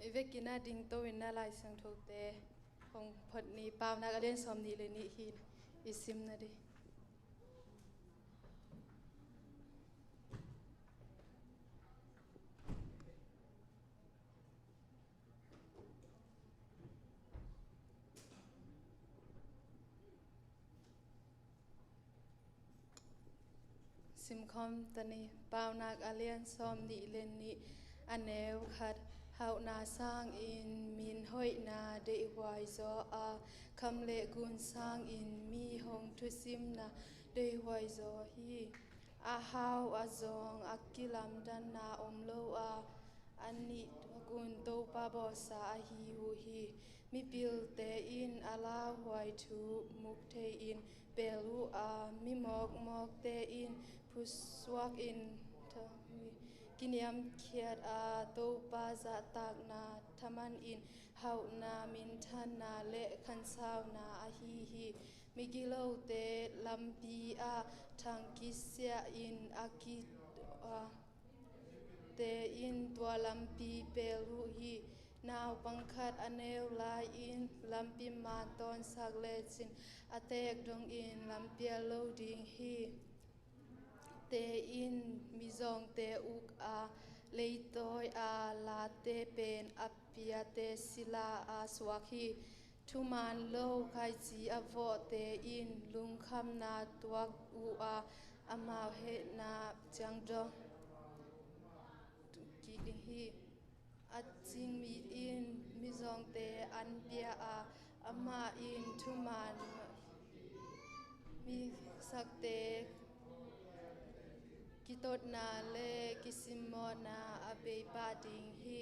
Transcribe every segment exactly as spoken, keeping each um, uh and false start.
I vekin a dingto in a Lai Siangthote hong phot ni, Paunak a lian sawm nih le nih hi, i simna ding. Simkhawm ta ni. Paunak a lian sawm nih le nih, a neu khat. Hauhna sangin min hoihna deihhuai zaw a, kham le gun sangin mi hong thusimna deihhuai zaw hi. A hau a zawng a kilamdanna om lo a, a nih tuakun Topa bawlsa ahi uh hi. Mipilte in a lauhuai thu muk thei-in pel uh a, mi mawkmawkte in phusuakin kiniamkhiat a, Topa zahtakna thaman in hauhna, minthanna le khansauna ahi hi. Migilote lampi ah thang kisiahin a ki a te in tua lampi pel uh hi. Naupang khat a neu lai-in lampi man tawnsak lecin a teek dongin lampial lo ding hi. Te in mizawngte uk a, leitawi a late pen a piate sila a suak hi. Thuman lo khaici a vawhte in lungkhamna tuak uh a, amau hehna ciang dong kik ding hi. A cingmi in mizawngte an pia a, amah in thuman mi sakte kitotna le kisimmawhna a bei pah ding hi.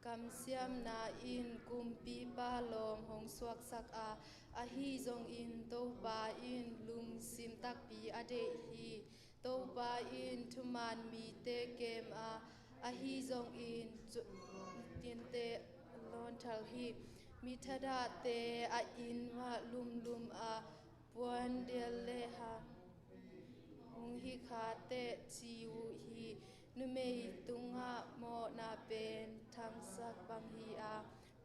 Kamsiamna in kumpipa lawm hong suaksak a, ahi zongin Topa in lungsim takpi a deih hi. Topa in thuman mite kem a, ahi zongin cu-, tinte lawnthal hi. Mi thadahte a inn ah lumlum a, puan dial le hang hong hi kha teh ci uh hi. Numei tungah mawhna pen thangsak bang hi a,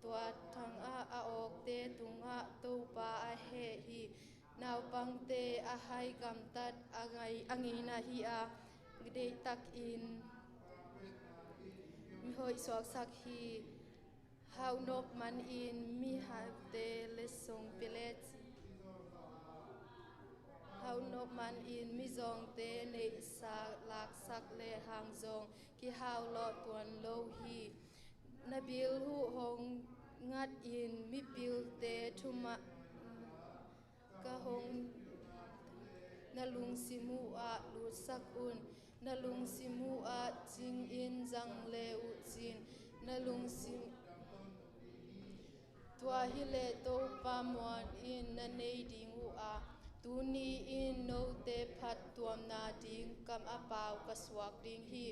tua thangah a awkte tungah Topa a heh hi. Naupangte a hai gamtat a ngai, a ngeina hi a, deihtakin mi hoih suaksak hi. Hauhnop manin mihaute letsong pia le ci. Hauhnop manin mizawngte neihsa laksak le hang zong kihaulawh tuan lo hi. Na bil uh hong ngatin mipilte thumah ka hong, na lungsim uh ah lutsak un. Na lungsim uh ah cingin zang le uh cin. Na lungsim tua hileh Topa muan in na nei ding uh a, tuni in note phattuamna ding kam a pau ka suak ding hi.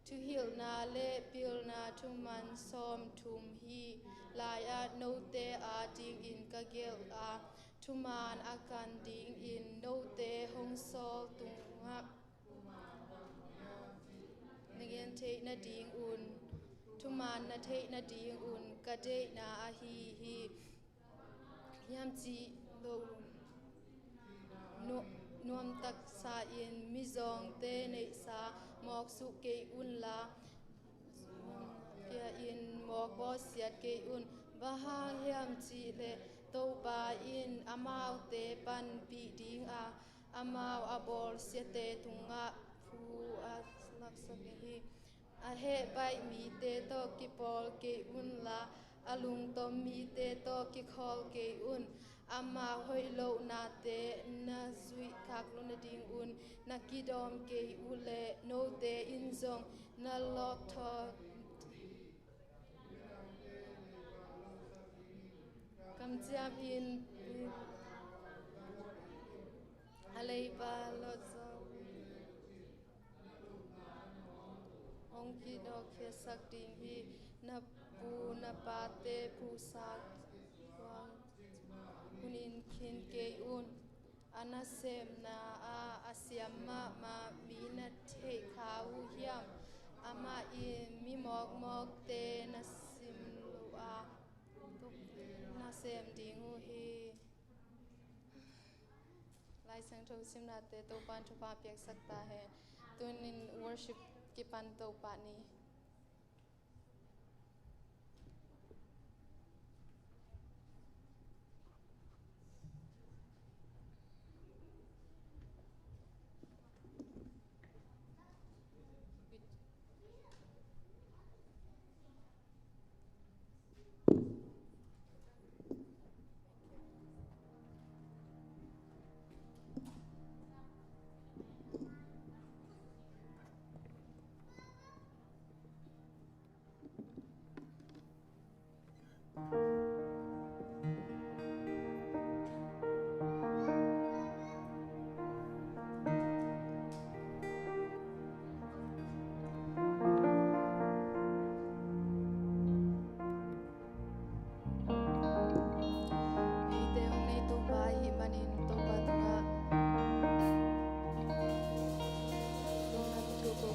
Thuhilhna le pilna thuman sawmthum hi lai-ah note adingin ka gelh a, thuman a kan dingin note hong sawl tungah na gen theih nadingun, thuman na theih nadingun ka deihna ahi hi. Hiam cih lo nu-, nuamtak sa-in mizawngte neihsa mawk suh kei unla, pia-in mawk bawlsiat kei un. Bang hang hiam cihleh Topa in amaute panpih ding a, amau a bawlsiate tungah phu a laksak hi. A heh baih mite tawh kipawl kei unla, a lungtom mite tawh kikhawl kei un. Amau hoih lohnate na zuih khak lo nadingun na kidawm kei uhleh note in zong na lawpthaw kamciam in a leiba lawt zo. Hong kidawkkhiatsak ding hi. Na pu na pate phuhsa hunin khin kei un. A nasepna ah a siam mahmah mi na theih kha uh hiam? Amah in mi mawkmawkte na sim lo sem ding uh hi. Lai Siangtho simnate Topa'n thupha piaksak ta hen. Tunin worship kipan to pah ni. Eite hong nei Topa ahih manin Topa tungah lungdam thu ko.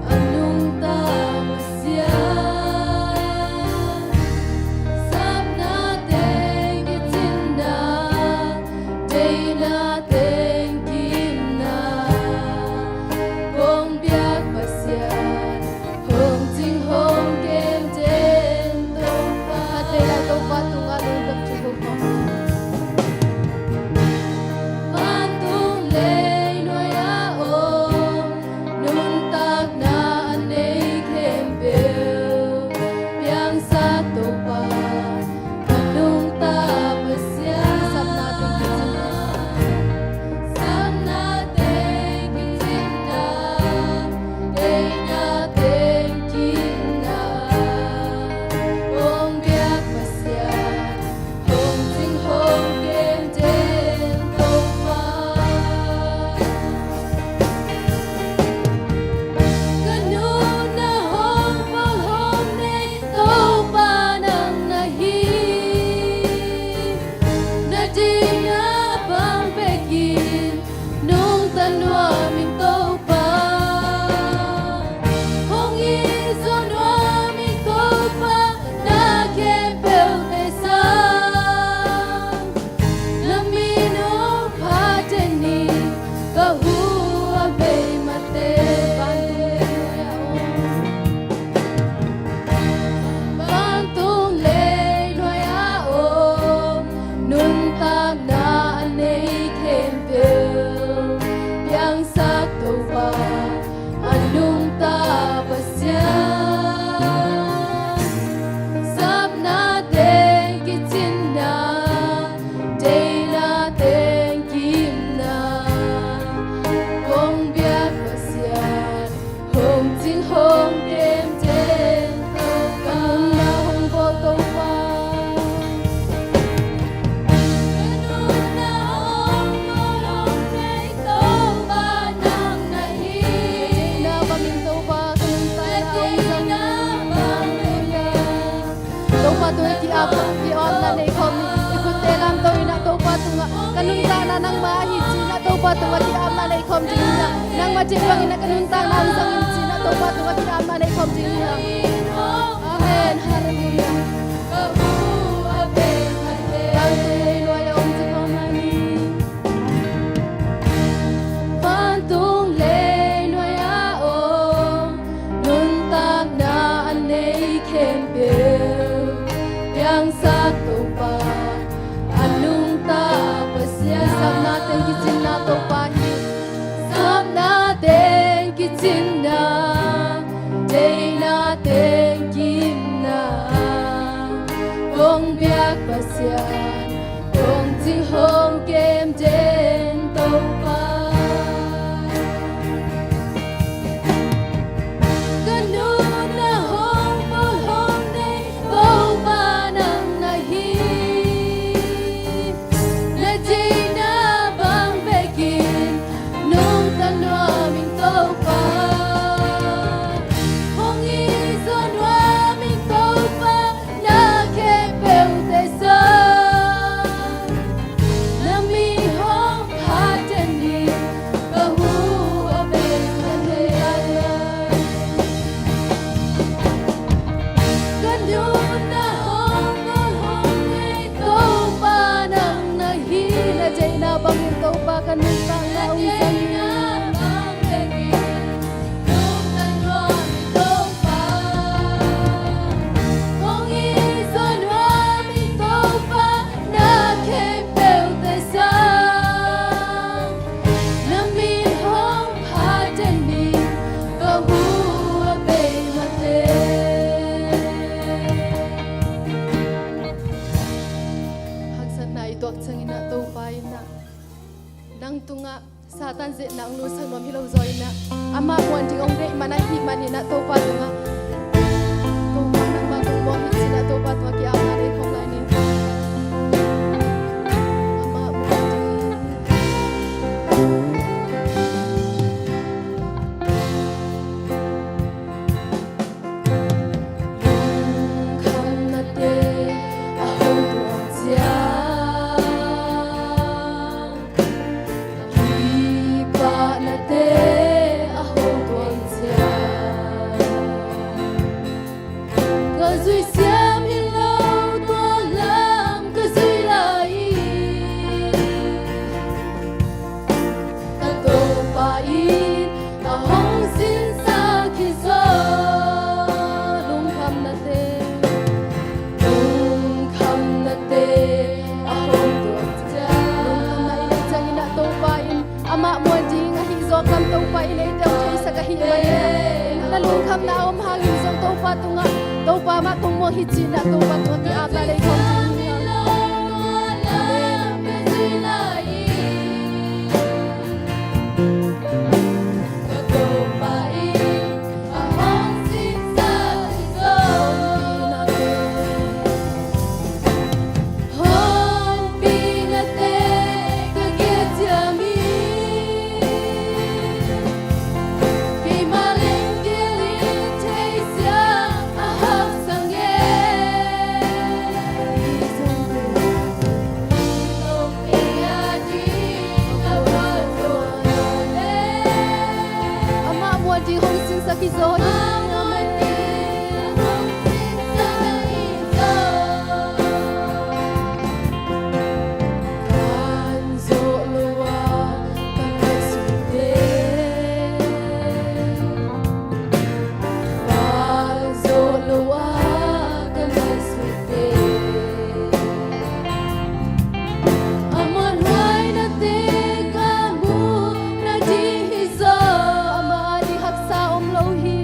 A nungta Pasian, sapna teng kicinna, deihna teng ki-itna, kong biak Pasian, hong cing hong kem den Topa. Khatvei lai Topa tungah lungdam thu ko. Vantung leinuai a om, nuntakna a nei khempeuh piangsak Topa, a nungta Pasian. Sapna teng kicinna, sapna teng kicinna, deihna teng ki-itna, kong biak Pasian, hong cing hong kem den Topa. Ka nunna hong pal hong nei Topa nang na hi. Na deihna bang bekin nungta nuam ing Topa. Hong it zo nuam ing Topa, na khempeuh tei sang. Na min hong phat den in, ka hu a bei mate. Vantung leinuai a om, nuntakna a nei khempeuh piangsak Topa, a nungta Pasian. Sapna teng kicinna, deihna teng ki-itna, kong biak Pasian, hong cing hong kem den Topa. Ka nunna hong bawl Topa. Ka nunna hong bawl hong nei Topa nang na hi. Deihna bangin Topa ka nuntakna hong zang. Halleluiah. Topa tungah ki-ap, ki-apna nei khawm ni. I khutte lamto in ah Topa tungah ka nuntakna nangmah ahi ci-in ah Topa tungah ki-apna nei khawm ding hi hang. Nangmah cih bangin ah ka nuntakna hong zang in ci-in ah Topa tungah ki-apna nei khawm ding hi hang. Amen. Halleluiah. Vantung leinuai a om ci khawm lai ni. Vantung leinuai a om, nuntakna a nei khempeuh piangsak Topa, a nungta Pasian. Sapna teng kicinna Topa hi. Sapna teng kicinna, deihna teng ki-itna, kong biak Pasian, hong cing hong kem den Topa. Nang tungah Satan zia nang lusak nuam hi lo zaw in ah, amah muan ding hong deih man ahih manin ah, Topa tungah, Topa nangmah kong muang hi ci-in ah, Topa tungah ki-apna lei khawm lai ni. Amah muan ding. Lungkhamnate a hong tuang ciang, kipahnate a hong tuang ciang, ka zui siam hi lo, tua lam ka zui lai hi. Ka Topa in a hong sinsak hi zaw. Lungkhamnate, lungkhamnate a hong tuang ciang. Lungkhamna i neih ciangin ah Topa in amah muan ding ahi zaw kam, Topa in eite hong theisak ahih manin ah, na lungkhamna a om hangin zong Topa tungah, Topa mah kong muang hi ci-in ah, Topa tungah ki-apna lei khawm ding hi hang. Amen. Amah muan ding hong sinsak hi zaw hi. Amen. Amah huainate ka muh nading hi zaw. Amah ading haksa om lo hi.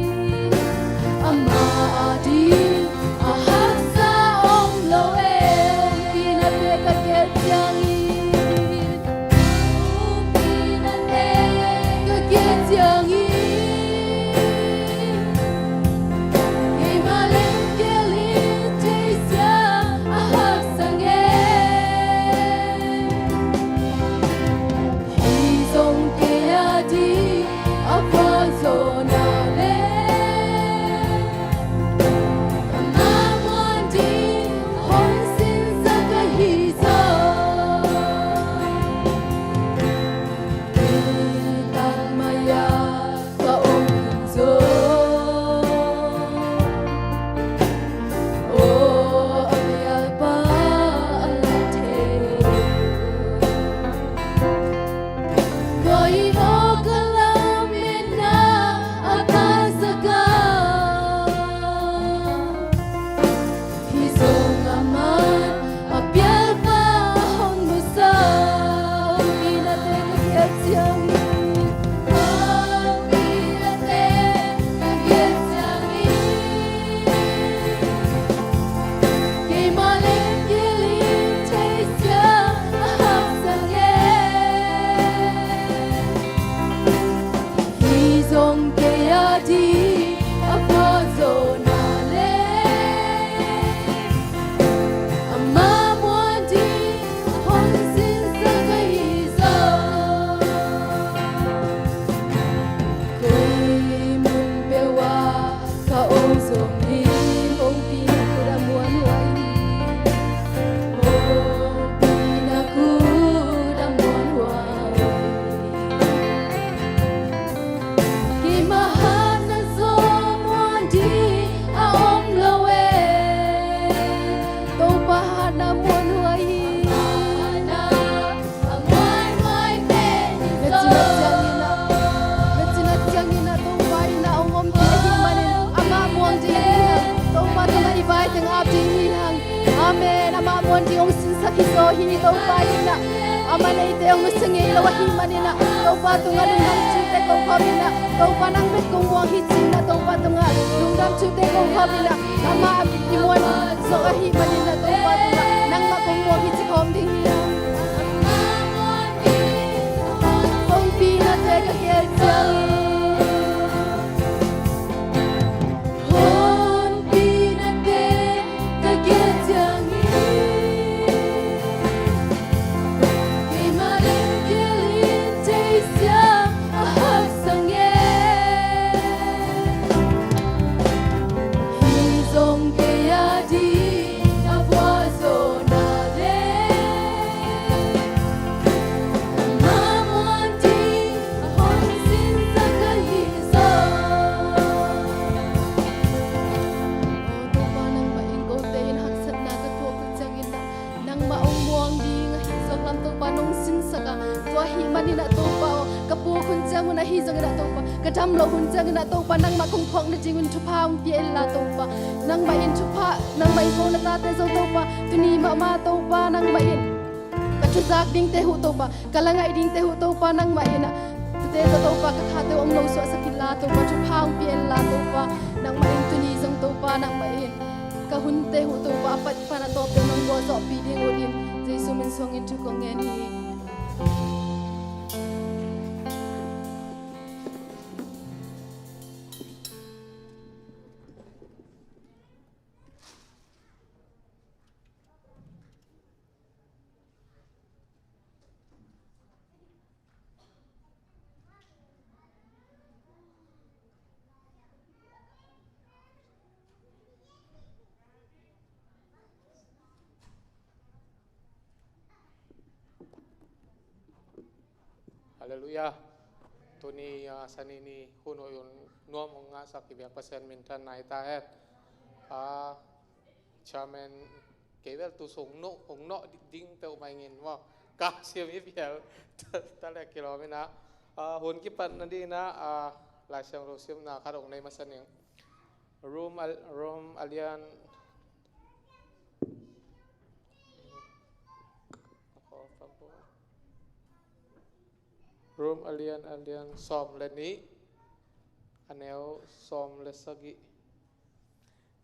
Amah ading a haksa om lo e. Hong pi nate ka gelh ciangin, hong pi nate ka gelh ciangin, keimah leng gelh in theisiam a haksa nge. Hih zong kei ading a vak zawhna leh, amah muan ding hong sinsak ahi zaw. Kei tangmai-a ka om zong, aw, a bialpa a la thei. Tua in aw ka lametna a paisak a, hih zong amah a bialpa a hong musak. Hong pi nate ka gelh ciangin, hong pi nate ka gelh ciangin, keimah leng gelh in theisiam a haksa nge. Hih zong kei ading a vak zawhna leh, amah muan ding hong sinsak ahi zaw. Koi mun peuh ah ka om zongin, hong pi na khut a muanhuai hi. Hong pi na khut a muanhuai hi. Keimah hatna zong muan ding a om lo e. Topa hatna muanhuai hi. Na cina ciangin ah, na cina ciangin ah Topa in ah hong om ding ahih manin, amah muang ding hi hang. Topa tungah i vai teng ap ding hi hang. Amen. Amah muan ding hong sinsak hi zaw hi. Topa in ah, amah in eite hong nusia ngei lo ahih manin ah, Topa tungah lungdam thu teng ko khawm in ah, Topa nang bek kong muang hi ci-in ah, Topa tungah lungdam thu teng ko khawm in ah, amah i muan zawh ahih manin ah, Topa tungah nangmah kong muang hi ci khawm ding hi hang. Ahih manin ah Topa aw, ka puk hun ciangun ahi zongin ah Topa, ka dam loh hun ciangin ah Topa, nangmah kong phawk nadingun thupha hong pia inla Topa. Nangmah in thupha, nangmah in ko na tate zong Topa, tuni mahmah Topa, nangmah in ka thuzak dingte uh Topa, ka la ngaih dingte uh Topa, nangmah in ah tute zong Topa, ka khate uh hong nosuahsak inla Topa, thupha hong pia inla Topa. Nangmah in tuni zong Topa, nangmah in ka hunte uh Topa, a pat pan a tawpte nong gualzawhpih ding uh in, Jesu min suangin thu kong ngen hi. Halleluiah. Tuni, ah, Sani ni hun hoih un nuam hong ngahsak i biak Pasian minthan nai ta hen. Ah, Chairman, kei bel tu sung no, hong noh ding peuhmah ing in maw. Ka siam i bial ta le kilawm in ah. Ah, hun kipat nading in ah, ah, Lai Siangtho simna khat hong nei masa ning. Rom a, Rom a lian, Rom a lian, a lian sawm le nih, a neu sawm le sagih.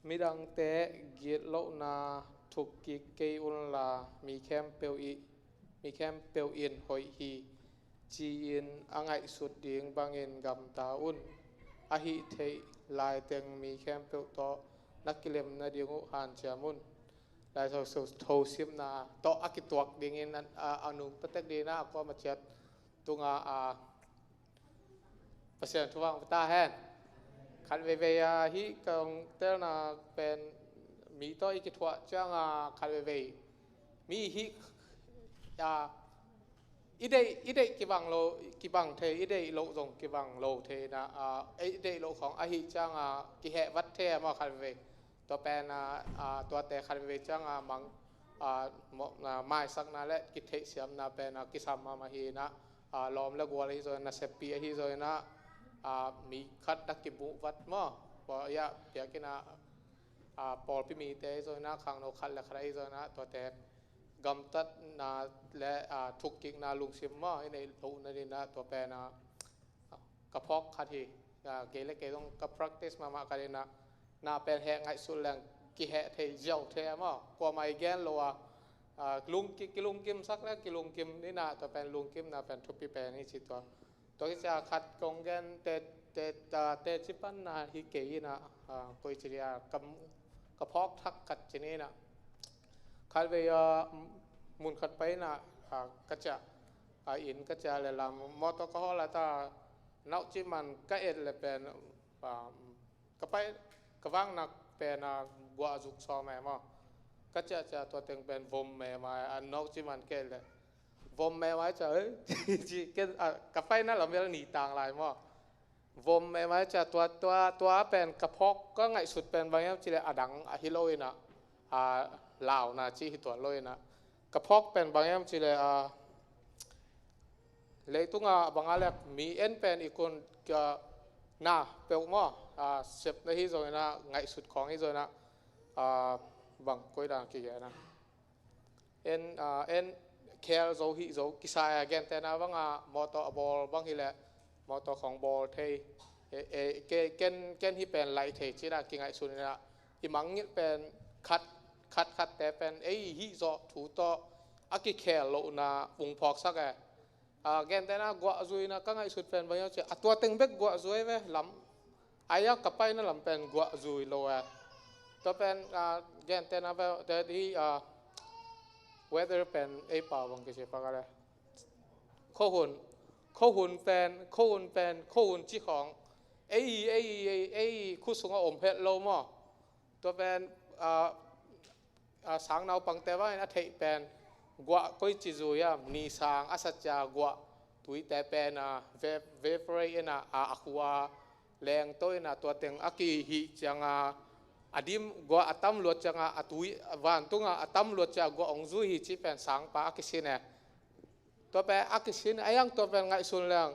Midangte gitlohna thukkik kei unla, mi khempeuh i, mi khempeuh in hoih hi ci-in a ngaihsut ding bangin gamta un. A hih theih laiteng mi khempeuh tawh na kilem nading uh hanciam un. Lai Siangtho simna tawh a kituak dingin a, a, a nung patek dingin ah a kuama ciat tungah, a, Pasian thupha hong pia ta hen. Khat veivei, a, hih kong telna pen mi tawh i kithuah ciangin khat veivei mi hih, a, i deih, i deih kibang lo, kibang thei, i deih loh zong kibang lo thei in ah, a, i deih loh khawng ahih ciangin kihehvat thei a maw khat veivei. Tua pen, a, a, tuate khat veivei ciangin mang, a, mo-, a, maisakna le kitheihsiamna pen, a, kisam mahmah hi in ah, a, lawm le gual ahi zongin, naseppi ahi zongin ah, a, mi khat na kimuhvat maw. Tua, ya, biakinn ah, a, pawlpi mite ahi zongin ah, khangno khat le khat ahi zongin ah, tuate gamtatna le, a, thukkikna lungsim maw i neih loh nading in ah, tua pen, a, ka phawk khat hi. A, kei le kei zong ka practice mahmah khat in ah, na pen heh ngaihsut leng kiheh thei ziau thei a maw. Kuamah i gen lo a, a, lungki-, kilungkimsak le kilungkim in ah, tua pen lungkimna pen thupi pen hi ci tua. Tua kici a khat kong gen te, te, a, teci panna hi kei in ah, a, koi ci dia, ka, ka phawk thak khat ci ni in ah. Khat vei, a, mun khat pai in ah, a, ka ciah, a, inn ka ciah le lam mawtaw ka hawl a ta, nauh cih man ka et le pen, a, ka pai, ka vak nak pen, a, guah zuk sawm e maw. Ka ciahciah tua teng pen vom me mai, a, nauh cih man ka et le vom me mai ciah, ei, ci, ken, a, ka paina lam bel ni tang lai maw. Vom me mai ciah tua, tua, tua pen ka phawk ka ngaihsut pen bang hiam cih le a dang ahi lo in ah, a, launa cih hi tuan lo in ah. Ka phawk pen bang hiam cih le, a, leitungah bang a lek mi en pen i kun ka na peuhmah, a, sepna hi zongin ah, ngaihsut khawng hi zongin ah, a, bang koi dan kigen a. En, a, en khel zo hih zo kisa a gentehna bang a mawtaw a bawl bang hi leh mawtaw khawng bawl thei. E, e, ke, ken, ken hih pen laih thei cih in ah kingaihsun in ah i mangngilh pen khat, khat, khatte pen ei hih zawh thu tawh a kikhel lohna ung phawksak e. A, gentehna guahzui in ah ka ngaihsut pen bang hiam cih a tua teng bek guahzui ve lam. A ia ka paina lam pen guahzui lo e. Tua pen, a, gentehna ve, te hi, a, weather pen ei pau bang kici pak a le. Khuahun, khuahun pen, khuahun pen, khuahun ci khawng. Ei, ei, ei, ei, khut sungah om het lo maw. Tua pen, a, a, sang naupangte bangin a theih pen guah koici zui a, ni sang a sa cia guah tuite pen, a, ve-, vaporate in ah, a, a khua lengto in ah tua teng a kihih ciangin a dim guah a tam luat ciangin a tui vantung ah a tam luat ciangin guah hong zui hi cih pen sangpa a kisin e. Tua pen a kisin a, yang tua pen ngaihsun leng,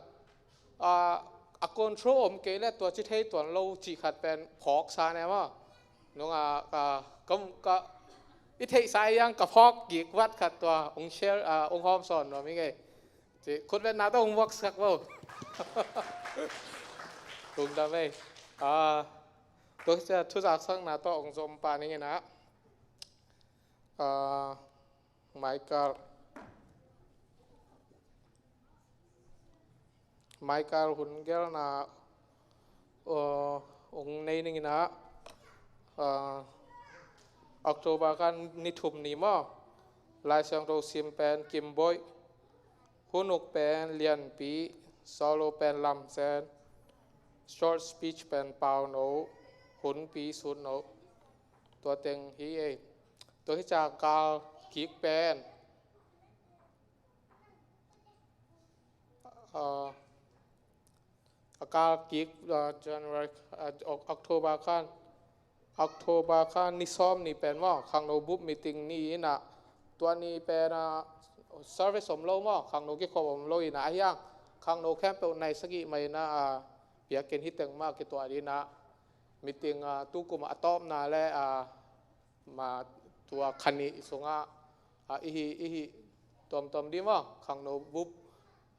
a, a control om kei le tua ci thei tuan lo cih khat pen phawk sa ne maw. Nung a, ka, ka, ka, i theihsa a yang ka phawk kik vat khat tua ong share, a, ong hawm sawn nuam i ngei. Ci khutbetna tawh ong vuaksak vo. Lungdam ei. A, tua cia thuzaksakna tawh ong zom pa ning in a. A, Michael. Michael hun gelna, uh, ong nei ning in a, uh, October kha ni thum ni maw. Lai Siangtho sim pen Kimboih. Hun uk pen Lianpi. Solo pen Lamsen. Short speech pen Pauno. Hunpi Sutno. Tua teng hi ei. Tua hi ca kal kik pen, a, a kal kik, a, January, a, Oc-, October khan, October khan ni sawm ni pen maw, khangno bup meeting ni in a, tua ni pen, a, service om lo maw, khangno kikhop om lo in a, a hiang khangno khempeuh nai sagih mah in a, a, biakinn hi teng mah kituah ding in a, meeting, a, tu kum a tawpna le, a, ma tua kha nih sungah, a, i hi, i hi tuamtuam ding maw, khangno bup,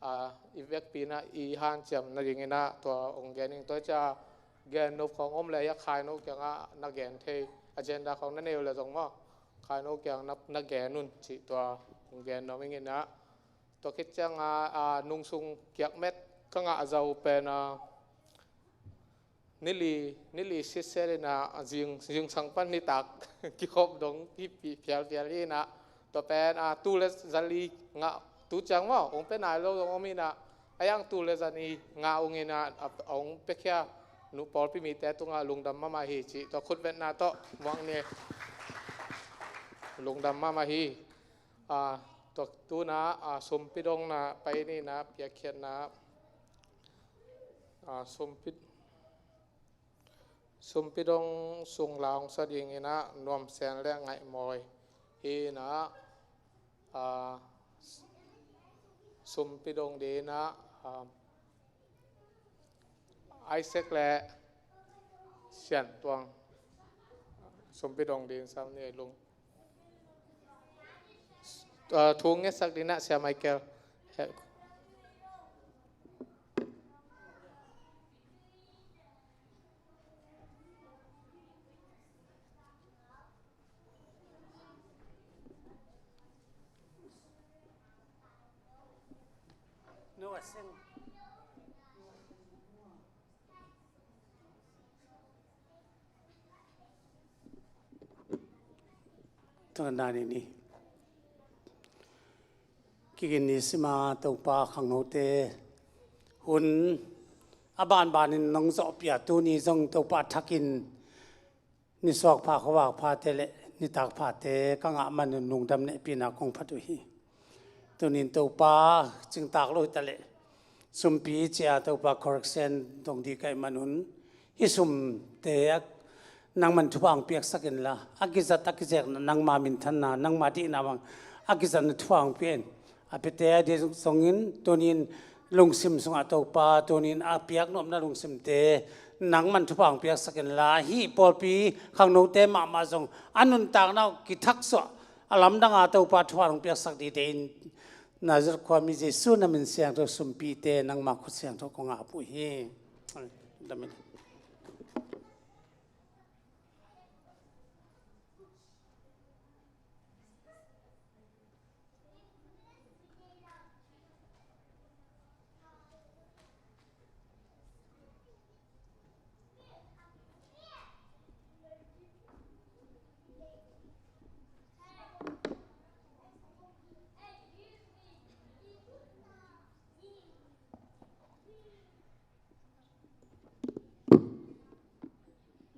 a, i vekpi in a i hanciam nading in a tua ong gen ing. Tua cia gen nop khawng om le a khaino kiangah na gen thei, agenda khawng na nei uh le zong maw, khaino kiang na, na gen un cih tua ong gen nuam ing in a. Tua khit ciangah, a, nungsung kiakmet ka ngah zo pen, a, nili, nili sitset in a, zing, zingsang pan nitak kikhop dong hi pi phialphial hi in a, tua pen, a, tul le zali ngah tu ciang maw, ong pe nai lo dong om in a, a yang tul le zali ngah ung in a, a, ong pe khia nu pawlpi mite tungah lungdam mahmah hi ci, tua khutbetna tawh muang ni. Lungdam mahmah hi. A, tua tuna, a, sumpi dongna pai ni in a, piakkhiatna, a, sumpi, sumpi dong sung la hong sa ding in a, Nuam Sen le Ngaih Mawi hi in a, a, sumpi dong ding in a, a, Isaac le Sian Tuang sumpi dong ding sam ni lung. Tua thu ngetsak ding in a Sia Michael. Tuna ni ni. Kigin ni sima Topa khangnote hun a banbanin nong zawhpih a tuni zong Topa thakin nisuak pha khuavak phate le nitak phate ka ngah manun lungdam nehpihna kong phat uh hi. Tunin Topa cingtak lo hi ta le sumpi cia Topa correction dong dih kaih manun hih sumte a nangman thupha hong piaksak inla a kizat a kizekna nangma minthanna nangma dihna bang a kizatna thupha hong pia in. A piate a dih zongin tunin lungsim sungah Topa tunin a piak nuamna lungsimte nangman thupha hong piaksak inla hih pawlpi khangnote mahmah zong a nuntakna uh kithaksuah a lamdanga Topa thupha hong piaksak dih deihin Nazareth khuami Jesu na min siangtho sumpite nangma khut siangtho kong ap uh hi. Amen.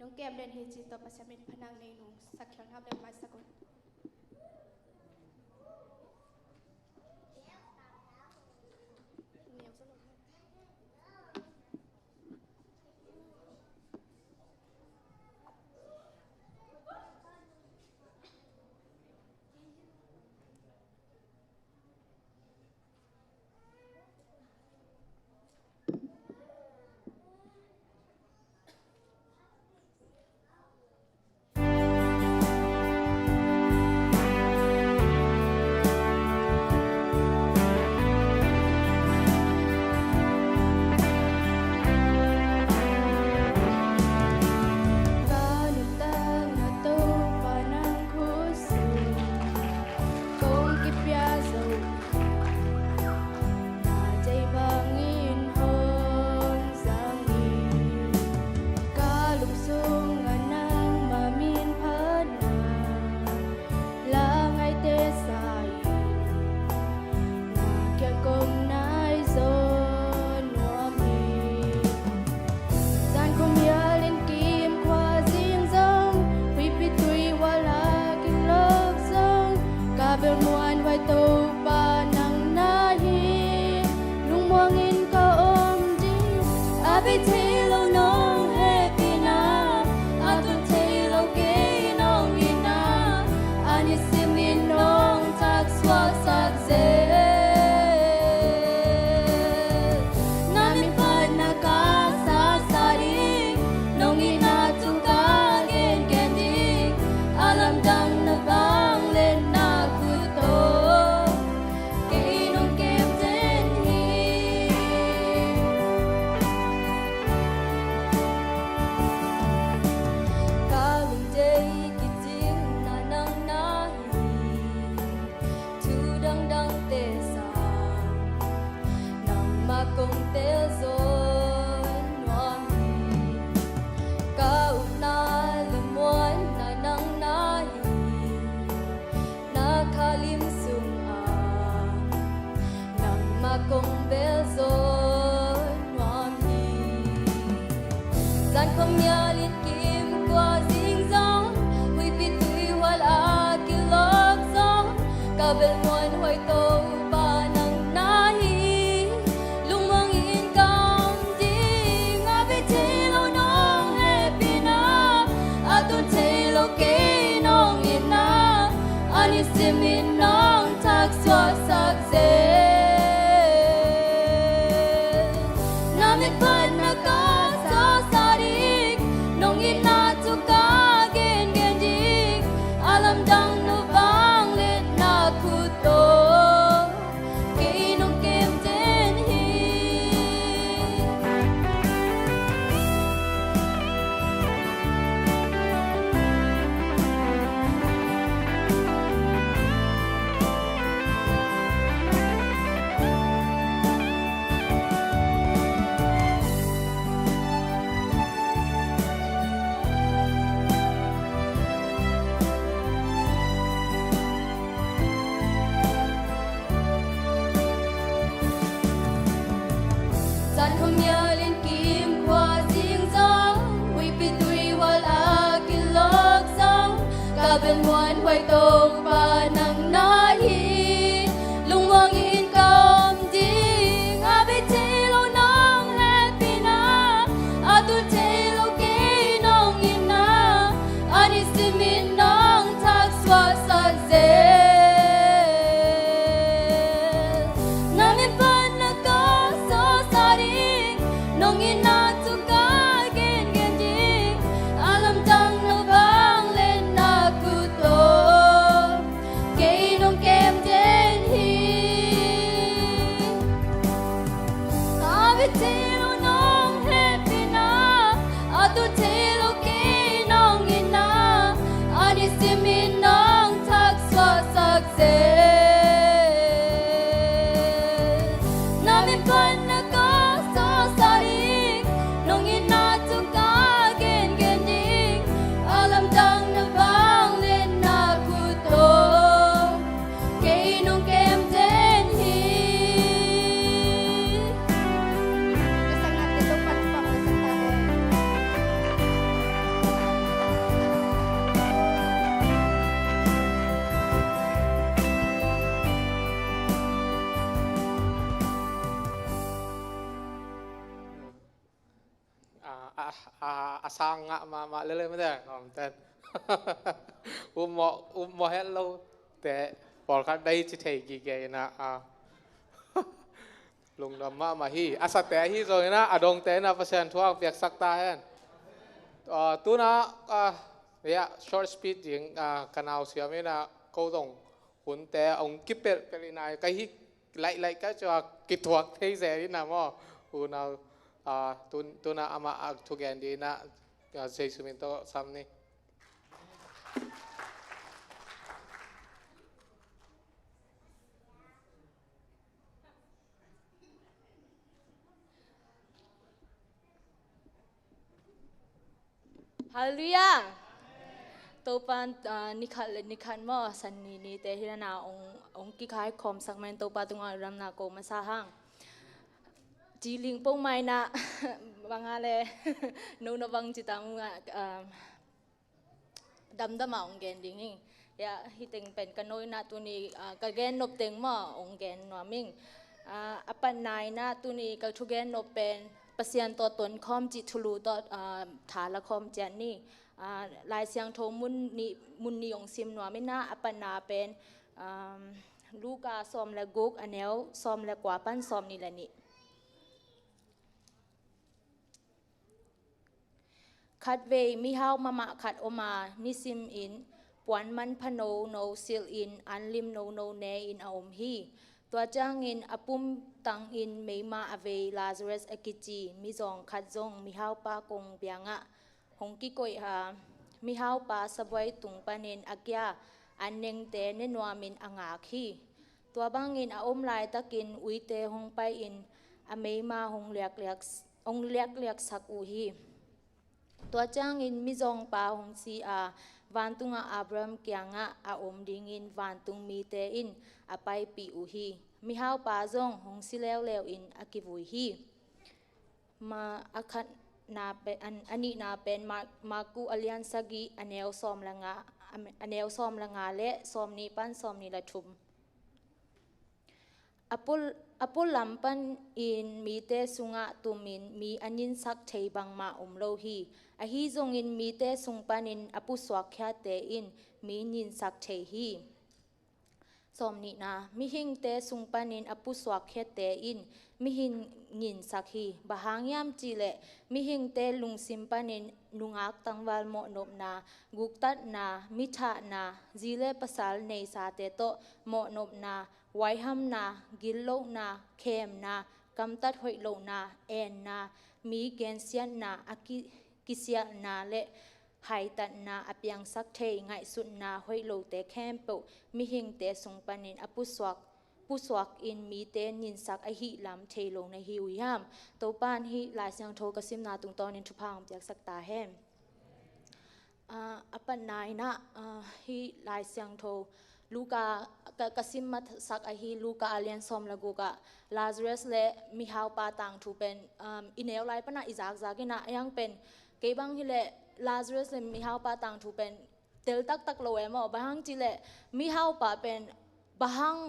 Nong kem den hi ci tawh Pasian min phanang nei nung sak khial hap den maisak un. kong bel zo nuam hi. Zan khuamial in kim khua zing zong, huihpi tuihual a kilawk zong, ka bel muanhuai Topa nang na hi. Lungmuang in ka om ding, a bei thei lo nong hehpihna, a tun thei lo kei nong itna, a nisim in nong thaksuahsak zel. Na min phatna ka sawlsa ding, nong itna thu ka gengen ding, a lamdang na vangliatna khut tawh kei nong kem den hi. Zan khuamial in kim khua zing zong, huihpi tuihual a kilawk zong, ka bel muanhuai Topa nang na hi. Lungmuang in ka om ding, a bei thei lo nong hehpihna, a tun thei lo kei nong itna, a nisim in nong thaksuahsak zel. Na min phatna ka sawlsa ding, nong itna thu ka gengen ding, a lamdang na vangliatna khut tawh kei nong kem den hi. A bei thei lo nong hehpihna, a tun thei lo kei nong itna, a nisim in nong thaksuahsak zel. Na min phatna ka sawlsa ding, nong itna thu ka gengen ding, a lamdang na vangliatna khut tawh kei nong kem den hi. A, a, a, a sang ngah mahmah lele mate, om ten. Upmawh, upmawh het lo te, pawlkhat bei ci thei gige ina, a. Lungdam mahmah hi. A sate ahi zong ina, a dongte ina Pasian thu hong piaksak ta hen. A, tuna, a, ya, short speech ding, a, ka nau siam ina, ko zong hunte hong kipelh pelh ina, ka hi laih laih ka cua kithuak thei zel ina maw. Unau, a, tun-, tuna amah a thugen ding ina, a, Jesu min tawh sam ni. Halleluiah. Topa, ah, nikhat le nikhat maw, san ni nite hi lana ong, ong kikhai khawmsak main Topa tungah lamna ko masa hang. Ci ling po maina banga le no na bang ci tang, ah, damdam a ong gen ding hi. Ya, hi teng pen ka noina tuni, ah, ka gen nop teng maw ong gen nuam ing. Ah, a patna ina tuni ka thugen nop pen Pasian tawh tonkhawm cih thulu tawh, ah, thala khawm ciat ni. Ah, Lai Siangtho mun ni, mun ni ong sim nuam ina a patna pen, um, Luka sawm le guk a neu sawm le kua pan sawm ni le ni. Khatvei mihau mahmah khat om a, nisimin puan manpha nono silhin anlim nono ne-in a om hi. Tua ciangin a pumtangin meima a vei Lazarus a kici mizawng khat zong mihaupa kongbiangah hong kikoih a, mihaupa sabuai tung panin a kia annengte ne nuamin a ngak hi. Tua bangin a om laitakin uite hong pai-in a meima hong liakliak, hong liakliaksak uh hi. Tua ciangin mizawngpa hong si a, vantungah Abraham kiangah a om dingin vantung mite in a paipih uh hi. mihaupa zong hong si leuleu in a kivui hi. Ma a khatna pen, a nihna pen Mark, Marku a lian sagih a neu sawm le nga, a neu sawm le nga le sawm nih pan sawm nih le thum. A pul, a pul lam panin mite sungah tumin mi a ninsak thei bangmah om lo hi. Ahi zongin mite sung panin a pusuakkhiate in mi ninsak thei hi. Sawm nihna, mihingte sung panin a pusuakkhiate in mihing ninsak hi. Bang hang hiam cihleh mihingte lungsim panin nungak tangval mawhnopna, guktatna, mithahna, zi le pasal neisate tawh mawhnopna, huaihamna, gillohna, khemna, kamtat hoih lohna, enna, mi gensiatna, a ki, kisialhna le haitatna a piangsak thei ngaihsutna hoih lote khempeuh mihingte sung panin a pusuak, pusuak in mite ninsak ahih lam thei lo na hi uh hiam? Topa in hih Lai Siangtho ka simna tungtawnin thupha hong piaksak ta hen. Ah, a patna in ah, ah, hih Lai Siangtho Luka ka, ka sim masak ahi Luka a lian sawm le guk ah Lazarus le mihaupa tangthu pen, um, i neu lai panah i zakzak in ah, a hiang pen kei bang hileh Lazarus le mihaupa tangthu pen tel taktak lo e maw. Bang hang cihleh mihaupa pen bang hang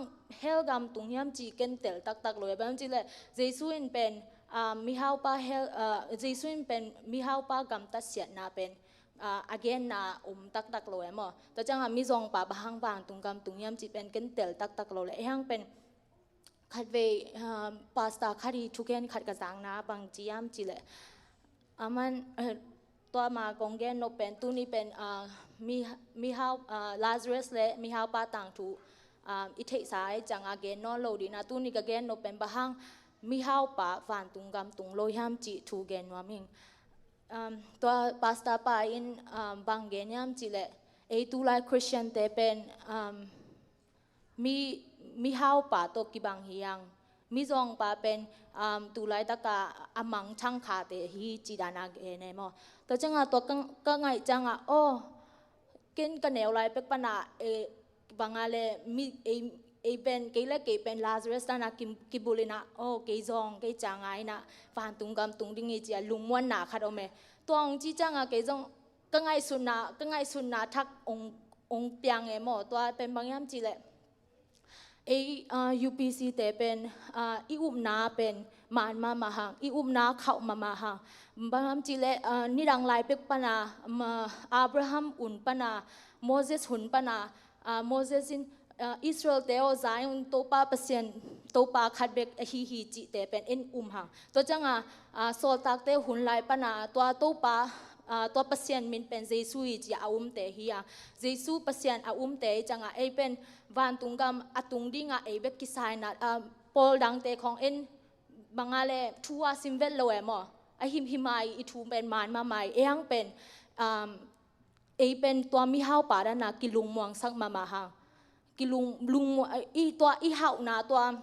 hell gam tung hiam cih ken tel taktak lo e. Bang hang cihleh Jesu in pen, ah, mihaupa hell, ah, Jesu in pen mihaupa gamtat siatna pen, ah, a genna om taktak lo e maw. Tua ciangah mizawngpa bang hang vantung gam tung hiam cih pen ken tel taktak lo leh, a hiang pen khatvei, ah, pastor khat hi thugen khat ka zakna bang ci hiam cihleh, aman, eh, tua ma kong gen nop pen tuni pen, ah, mi, mihau, ah, Lazarus le mihaupa tangthu, ah, i theihsa ahih ciangah gen nawn lo ding a, tuni ka gen nop pen bang hang mihaupa vantung gam tung lo hiam cih thu gen nuam ing. Um, tua pastor pa in, um, bang gen hiam cihleh, ei tulai Christian te pen, um, mi, mihaupa tawh kibang hi hang. Mizawngpa pen, um, tulaitakah a mang thangkhate hi cih dan a gen e maw. Tua ciangah tua ka, ka ngaih ciangah, aw, ken ka neu lai pek panah, eh, bang a le mi, ei, ei pen, kei le kei pen Lazarus dan a ki, kibulh in ah, aw, kei zawng, kei ciang a in ah vantung gam tung ding hi ci a lungmuanna khat om e. Tua hong ci ciangah kei zong ka ngaihsutna, ka ngaihsutna thak hong, hong piang e maw. Tua pen bang hiam cihleh ei, ah, U P C te pen, ah, i upna pen man mahmah hang, i upna khauh mahmah hang. Bang hiam cihleh, ah, nidang lai pek pana, ma, Abraham hun pana, Moses hun pana, ah, Moses in, ah, Israel te aw, za un, Topa Pasian, Topa khat bek ahi hi cihte pen en um hang. Tua ciangah, ah, sawltakte hun lai pana tua Topa, ah, tua Pasian min pen Jesu hi ci a umte hi a. Jesu Pasian a umte hi ciangah ei pen vantung gam a tung dingah ei bek kisai na, ah, pawl dangte khawng en bang a le thu a sim vet lo e maw. A himhim a i thu pen man mahmah hi. Ei hang pen, um, ei pen tua mihaupa dan a kilungmuangsak mahmah hang. Kilung, lungmuang, i tua i hauhna, tua,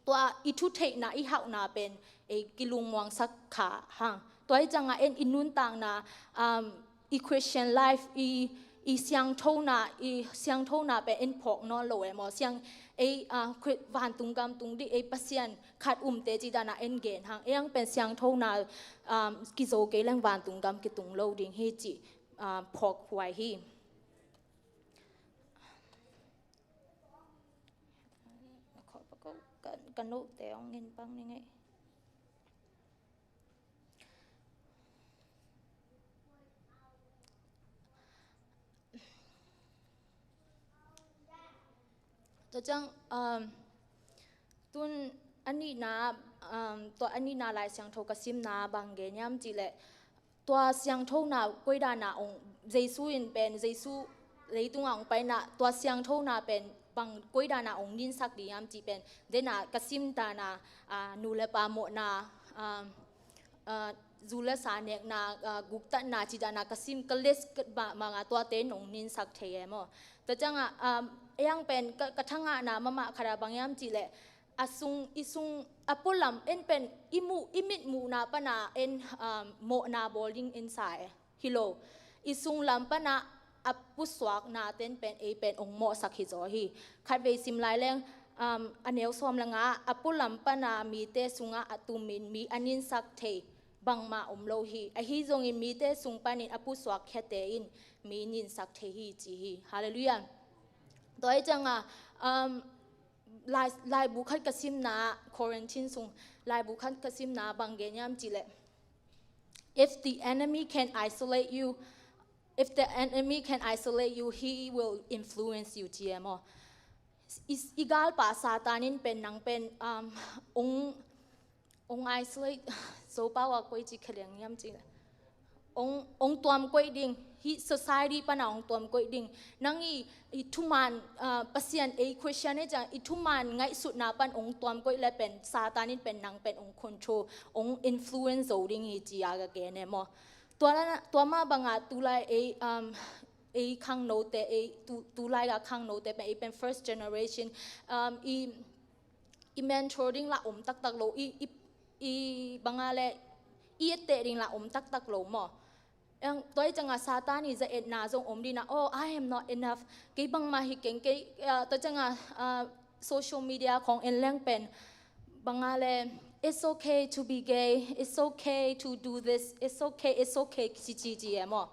tua i thutheihna, i hauhna pen ei kilungmuangsak kha hang. Tua hi ciangah en i nuntakna, um, i Christian life, i, i siangthona, i siangthona pen en phawk nawn lo e maw. Siang, ei, ah, Khri-, vantung gam tung ding, ei Pasian khat umte cih dan a en gen hang. Ei hang pen siangthona, um, kizo kei leng vantung gam kitung lo ding hi cih, um, phawk huai hi. Ka, ka note hong en pang ning ei. Tua ciang, um, tun a nihna, um, tua a nihna Lai Siangtho ka simna bang gen hiam cihleh, tua siangthona koi dan a ong, Jesu in pen, Jesu leitungah ong paina, tua siangthona pen bang koi dan a ong ninsak ding hiam cih pen, den a ka sim dan a, ah, nu le pa mawhna, ah, ah, zu le sa nekna, ah, guktatna cih dan a ka sim, ka list ka ba, mang a tuate in ong ninsak thei e maw. Tua ciangah, ah, ei hang pen ka, ka thangahna mahmah khat a bang hiam cihleh, a sung, i sung, a pualam en pen i muh, i mit muhna pana en, um, mawhna bawl ding en sa e. Hi lo. I sung lam pana a pusuakna ten pen ei pen ong mawhsak hi zaw hi. Khatvei sim lai leng, um, a neu sawm le nga, a pualam pana mite sungah a tumin mi a ninsak thei bangmah om lo hi. Ahi zongin mite sung panin a pusuak khiate in mi ninsak thei hi ci hi. Halleluiah. Tua hi cianga, um, lai, laibu khat ka simna, Korintin sung laibu khat ka simna bang gen hiam cih leh, if the enemy can isolate you, if the enemy can isolate you, he will influence you, ci e maw. I, i galpa Satan in pen nang pen, um, ong, ong isolate, Zopau a koi ci kha liang hiam cih leh, ong, ong tuam koih ding, hih society pana ong tuam koih ding. Nang i, i thuman, ah, Pasian ei Christian ei ciang, i thuman ngaihsutna pan ong tuam koih le pen Satan in pen nang pen ong control, ong influence zo ding hi ci a ka gen e maw. Tua la, tua mah banga tulai ei, um, ei khangnote, ei tu, tulai ka khangnote pen, ei pen first generation, um, i, i mentor ding la om taktak lo, i, i, i banga le, i etteh ding la om taktak lo maw. Tua hi cianga Satan i za-etna zong om dina, oh, I am not enough. Kei bangmah hi keng, kei, ah, tua cianga, ah, social media khong en leng pen, banga le, it's okay to be gay, it's okay to do this, it's okay, it's okay, ci ci ci e maw.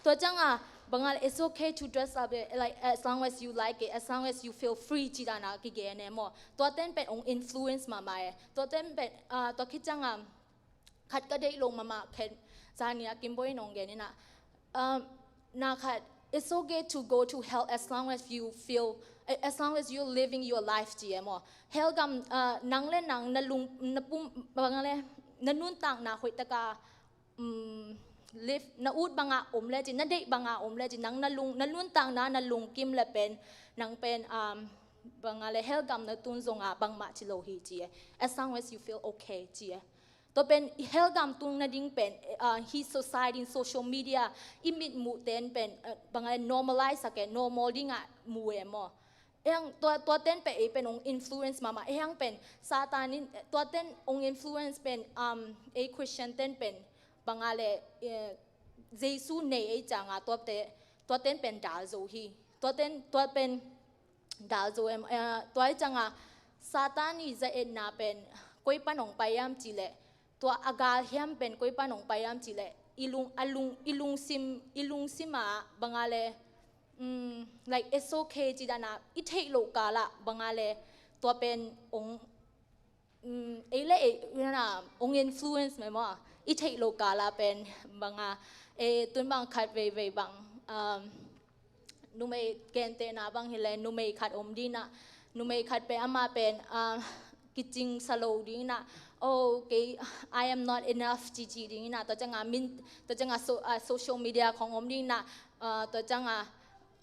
Tua cianga, banga le, it's okay to dress up, eh, like, as long as you like it, as long as you feel free, ci dana kigen e maw. Tua ten pen ong influence mahmah e. Tua ten pen, ah, tua khit cianga, khat ka deih lo mahmah khen, zani a Kimboi in ong gen ina, um, na khat, it's okay to go to hell as long as you feel, as long as you're living your life, ci e maw. Hell gam, uh, nang le nang na lung, na pum, bang le, na nuntakna hoihtaka, um, live, na ut banga om le ci, na deih banga om le ci, nang na lung, na nuntakna, na lungkim le pen, nang pen, um, banga le hell gam na tun zonga bangmah ci lo hi ci e. As long as you feel okay, ci e. Tua pen, i hell gam tung nading pen, ah, hi society, social media, i mitmuh ten pen, ah, banga le normalize sak e, normal dinga mu e maw. Ehang tua, tua ten pen ei pen ong influence mahmah, ehang pen Satan in, tua ten ong influence pen, um, ei Christian ten pen, banga le, eh, Jesu nei ei cianga tua te, tua ten pen dal zo hi. Tua ten, tua pen dal zo em, eh, tua hi cianga Satan i za-etna pen koi pan ong pai hiam cih leh, tua a gal hiam pen koi pan ong pai hiam cih leh, i lung, a lung, i lungsim, i lungsim a banga le, um, like, it's okay ci dana i theih loh kala banga le, tua pen ong, um, ei le ei, na, ong influence mai maw, i theih loh kala pen banga, eh, tun bang khat veivei bang, um, numei gentehna bang hi le, numei khat om dina, numei khat pen ama pen, ah, kicing sa lo ding ina, oh, kei, I am not enough, ci ci ding ina, tua cianga min, tua cianga so, ah, social media khong om ding ina, ah, tua cianga,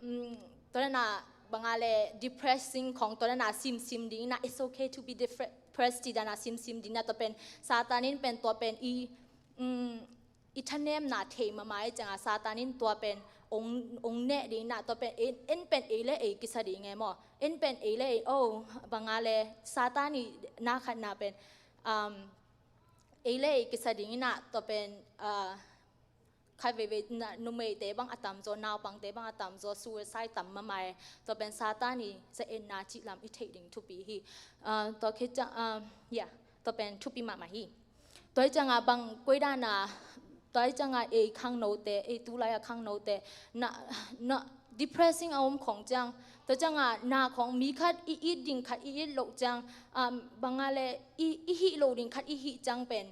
um, tua dana banga le depressing khong tua dana simsim ding ina, it's okay to be depre-, depressed, ci dana simsim ding ina, tua pen Satan in pen tua pen i, um, i thanemna thei mahmah i cianga Satan in tua pen ong, ong neh ding ina, tua pen en, en pen ei le ei kisa ding e maw. En pen ei le ei, oh, banga le Satan i na khatna pen, um, ei le ei kisa ding ina, tua pen, ah, khat veivei na, numeite bang a tamzaw, naupangte bang a tamzaw, suicide tam mahmah e. Tua pen Satan i za-etna cih lam i theih ding thupi hi. Ah, tua khit ciang, ah, yeah, tua pen thupi mahmah hi. Tua hi cianga bang koi dana, tua hi cianga ei khangnote, ei tulai a khangnote, na, na depressing a om khong ciang, tua cianga na khong mi khat i it ding khat i it loh ciang, um, banga le i, i hih loh ding khat i hih ciang pen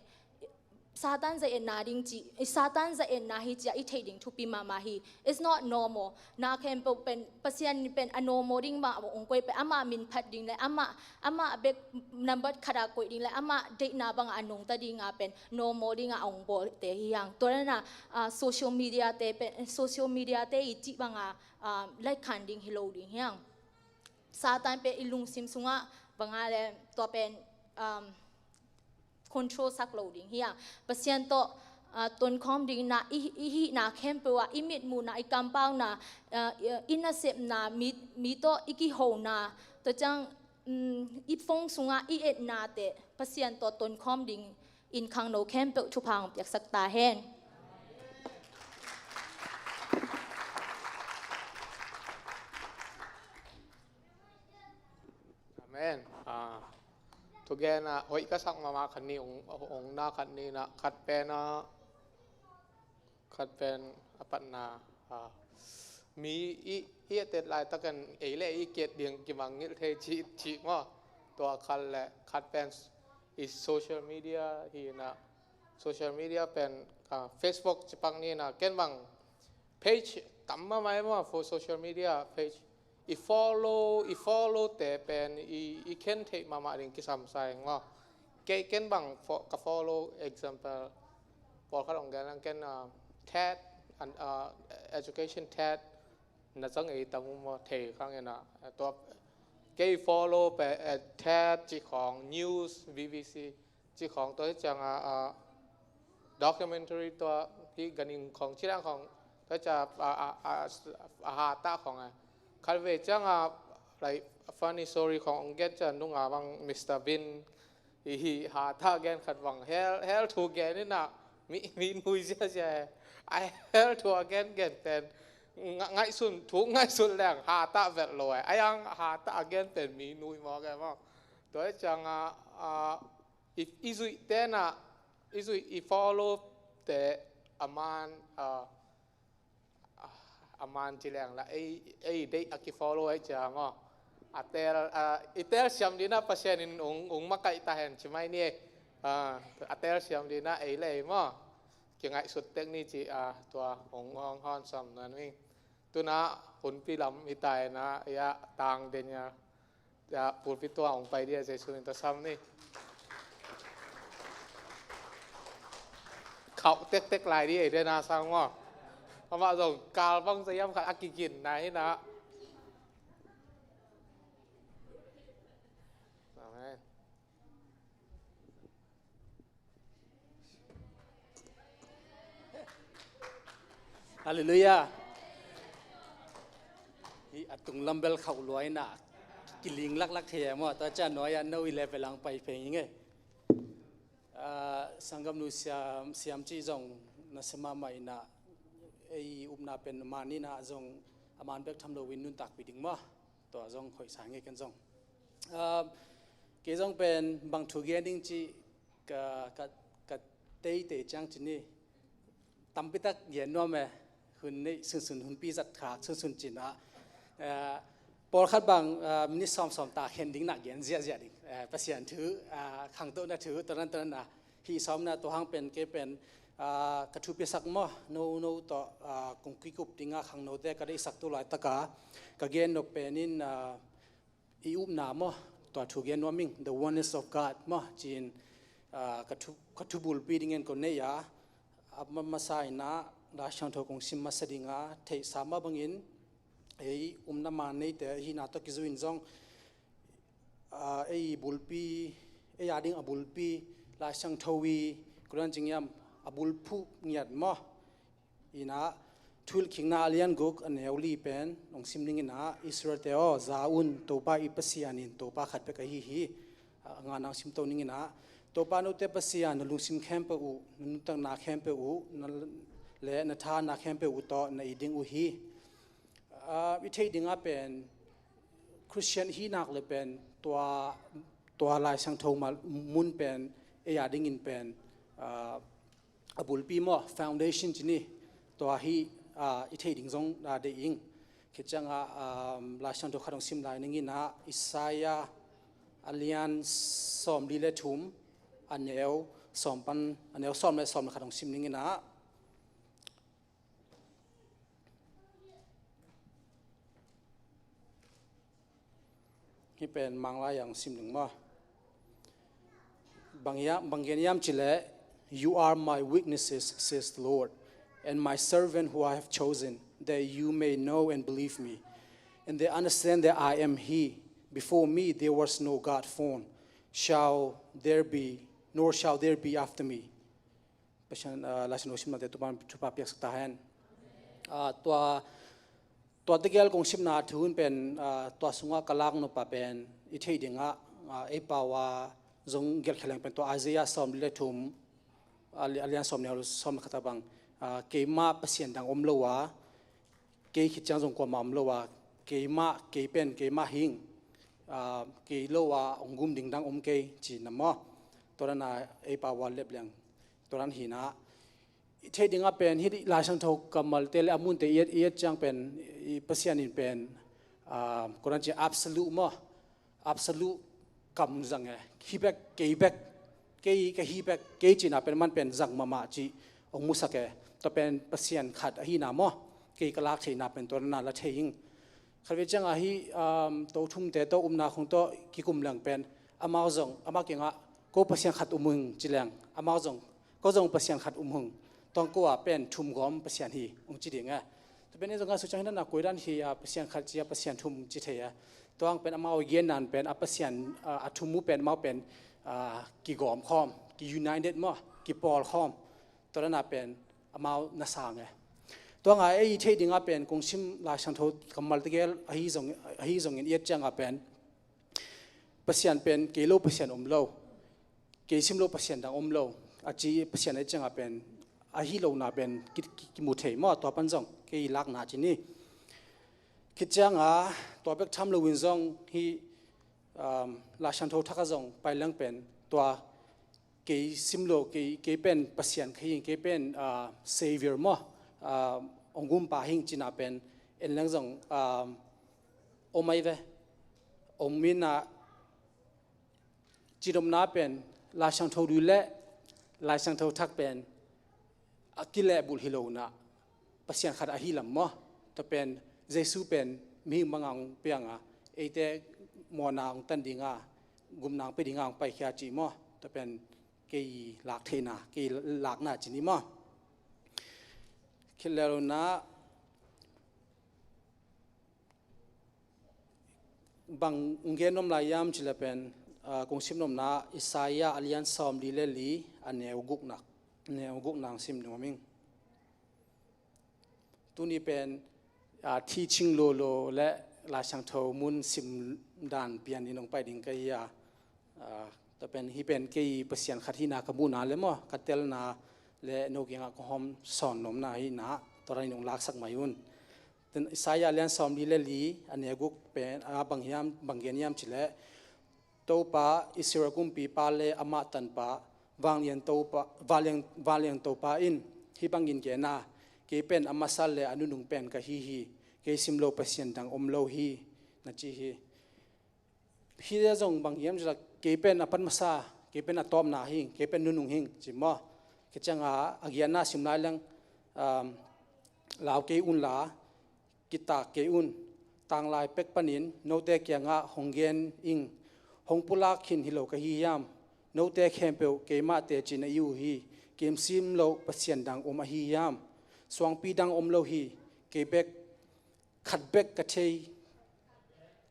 Satan za-etna ding ci, i Satan za-etna hi cia i theih ding thupi mahmah hi. It's not normal. Na khempeuh pen, Pasian pen a normal ding mah ong koih pen, amah min phat ding le, amah, amah bek nambat khat a koih ding le, amah deihna banga a nungta dinga pen normal dinga ong bawlte hi hang. Tua dana, ah, social media te pen, social media te i cih banga, ah, laikhan ding hi lo ding hi hang. Satan pen i lungsim sungah banga le tua pen, um, control sak lo ding hi a. Pasian tawh, ah, tonkhawm ding ina, i, i hihna khempeuh ah, i mitmuhna, i kampauna, ah, i, i nasepna, mi, mi tawh i kihona, tua ciang, um, i phone sungah i etnate Pasian tawh tonkhawm dingin khangno khempeuh thupha hong piaksak ta hen. Amen. Gen a hoih ka sak mahmah khat ni, ong, ong na khat ni na, khat pen a, khat pen a patna, a, mi i, i a tet laitakin ei le i kiat ding kimangngilh thei cih, cih maw. Tua khat le khat pen i social media hi na, social media pen, a, Facebook ci pak ni na, ken bang page tam mahmah e maw, for social media page. I follow, i follow te pen i, i khen theih mahmah ding kisam sa ing maw. Kei ken bang fo-, ka follow example, pawlkhat ong gen lang ken, ah, tet, an, ah, education tet, na zang ei tam uh maw, thei khang ina. Tua, kei follow pe, eh, tet ci khong, news, B B C ci khong, tua hi ciang a, a, documentary tua hi ganing khong, ci lang khong, tua hi ciang a, a, a, a, a ha ta khong a. Khat ve ciang a, like, funny story khong ong gen ciang nung a bang Mister Bean i hi ha ta gen khat bang hell, hell thu gen ina, mi, mi nui ziazia e. Ai hell thu a gen gen pen nga-, ngaihsun, thu ngaihsun leng ha ta vet lo e. Ai ang ha ta a gen pen mi nui maw gen maw. Tua hi ciang a, a, i, i zuih te na, i zuih, i follow te a man, a, a man ci leng la, ei, ei deih a ki follow ei cia maw. A tel, a, i tel siam dina Pasian in ung, ung makaih ta hen ci mai ni. A, a tel siam dina ei le ei maw. Kingaihsut tek ni ci, a, tua ung, ung hon sam nan mi. Tuna hunpi lam i tai na, ya, tang den ya. Ya, pulpit tua ong pai dia, Jesu min ta sam ni. Khauh tektek lai di, ei dia na sang maw. Amah zong kal bang sa yam khat a kigin na hi na. Amen. Halleluiah. Hi a tung lam bel khauh lua ina kiling laklak thei e maw, tua ciang nuai a no i level ang pai pheng ing e. Ah, sanggamnu siam, siam ci zong na sia mahmah ina ei upna pen man ina zong a man bek tham lo in nuntakpih ding maw. Tua zong khoih sa nge ken zong. Ah, kei zong pen bang thu gen ding ci ka, ka, ka teitei ciang ci ni. Tampi tak gen nuam e, hun neih sunsun, hunpi zat khak sunsun ci na. Eh, pawlkhat bang, eh, minit sawmsawm ta khen ding na gen ziahziah ding. Eh, Pasian thu, eh, khangtohna thu, tua nan tua nan a. Hih sawm na tua hang pen kei pen, ah, ka thupiasak maw, no, no tawh, ah, kong kikup dinga khangnote ka deihsak tu laitaka ka gen nop pen in, ah, i upna maw, tua thu gen nuam ing, the oneness of God maw, ci-in, ah, ka thu, ka thu bulpi dingin ko nei a, a ma-, masa ina, Lai Siangtho kong sim masa dinga, theihsa mah bangin, ei upna man neite, hihna tawh kizui in zong, ah, ei bulpi, ei a ding a bulpi, Lai Siangtho i, kulan cing yam, a bulphuh ngiat maw. Ina, Thuhilhkikna a lian guk a neu li pen, ong sim ning ina, Israel te aw, za un, Topa i Pasian in, Topa khat bek ahi hi, a nga nang sim to ning ina, Topa note Pasian, na lungsim khempeuh uh, na nuntakna khempeuh uh, na le na thahatna khempeuh uh tawh, na it ding uh hi. Ah, i theih dinga pen, Christian hi nak le pen, tua, tua Lai Siangtho mal mun pen, ei a dingin pen, ah, a bulpi maw, foundation ci ni, tua hi, ah, i theih ding zong, ah, deih ing. Khit cianga, ah, Lai Siangtho khat ong sim lai ning ina, Isaiah a lian sawmli le thum, a neu sawm pan, a neu sawm le sawm le khat ong sim ning ina. Hih pen Manglai ah sim ning maw. Bang ya, bang gen hiam cih leh, "You are my witnesses," says the Lord, "and my servant who I have chosen, that you may know and believe me, and they understand that I am He. Before me there was no God formed, shall there be, nor shall there be after me." Pasian, ah, Lai Siangtho simnate Topa'n thupha piaksak ta hen. Ah, tua, tua tegel kong simna thu hun pen, ah, tua sungah ka lak nop a pen i theih dingah, ah, ei pau a zong gelh kheleng pen tua Isaiah sawmli le thum, ah, li-, a lian sawm neu sawm le khat a bang, ah, keimah Pasian dang om lo a, kei khit ciang zong kuamah om lo a, keimah, kei pen, keimah hing, ah, kei lo a hong gum ding dang om kei ci na maw. Tua dan a ei pau a lep leng tua dan hi na. I theih dingah pen hih Lai Siangtho kammalte le a munte i et, i et ciang pen i Pasian in pen, ah, kua dan ci, absolute maw, absolute kam zang e. Hih bek, kei bek, kei ka hih bek, kei cihna pen man pen zang mahmah cih hong musak e. Tua pen Pasian khat ahihna maw, kei ka lak theihna pen tua dan a la thei ing. Khatvei ciangah hih, um, to thumte tawh upna khong tawh kikum leng pen amau zong, amau kiangah ko Pasian khat um hing ci leng, amau zong ko zong Pasian khat um hing, tua ko ah pen thum gawm Pasian hi hong ci ding e. Tua pen ei zong ngaihsut ciang hi na, koi dan hi a Pasian khat ci a Pasian thum ci thei e. Tua hang pen amau gen nan pen a Pasian, ah, a thum uh pen amau pen, ah, kigawm khawm, ki-united maw, kipawl khawm. Tua dan a pen amau na sang e. Tua nga ei i theih dingah pen kong sim Lai Siangtho kammal tegel ahi zong, ahi zongin i et ciangah pen Pasian pen kei lo Pasian om lo, kei sim lo Pasian dang om lo a ci Pasian a et ciangah pen ahi lohna pen ki, ki, kimu thei maw, tua pan zong kei lakna ci ni. Khit ciangah tua bek tham loin zong hih, um, Lai Siangtho thak ah zong pai leng pen tua kei sim lo, kei, kei pen Pasian kha hing, kei pen, ah, Savior maw, ah, hong gumpa hing cihna pen en leng zong, ah, om ai ve. Om mi na, cidopna pen Lai Siangtho Lui le Lai Siangtho thak pen a kilehbulh hi lo na, Pasian khat ahi lam maw. Tua pen Jesu pen mihing banga hong piang a, eite mawhna hong tan dinga, gupna hong pia dinga hong paikhia cih maw. Tua pen kei lak theihna, kei lakna ci ni maw. Khit le lo na, bang hong gen nuam lai hiam cih le pen, ah, kong sim nuamna Isaiah a lian sawmli le li, a neu gukna, a neu gukna hong sim nuam ing. Tuni pen, ah, teaching lolo le Lai Siangtho mun sim dan pian in hong pai ding ka hi a, ah, tua pen hih pen kei Pasian khat hihna ka muhna le maw, ka telna le no kiangah ka hawm sawn nuamna hi na, tua dan in hong laksak mai un. Tua Isaiah lian sawmli le li, a neu guk pen, ah, bang hiam, bang gen hiam cih le, Topa, Israel kumpipa le amah tanpa, vanglian Topa, vanglian, vanglian Topa in hih bangin gen a, kei pen a masa le a nunung pen ka hi hi, kei sim lo Pasian dang om lo hi, na ci hi. Hih le zong bang hiam cih le kei pen a pan masa, kei pen a tawpna hing, kei pen nunung hing ci maw. Kei ciangah a giatna sim lai leng, um, lau kei un la, kitak kei un. Tanglai pek panin note kiangah hong gen ing, hong pulak khin hi lo ka hi hiam? Note khempeuh keimah teci na hi uh hi. Kei sim lo Pasian dang om ahi hiam? Suangpi dang om lo hi. Kei bek, khat bek ka thei,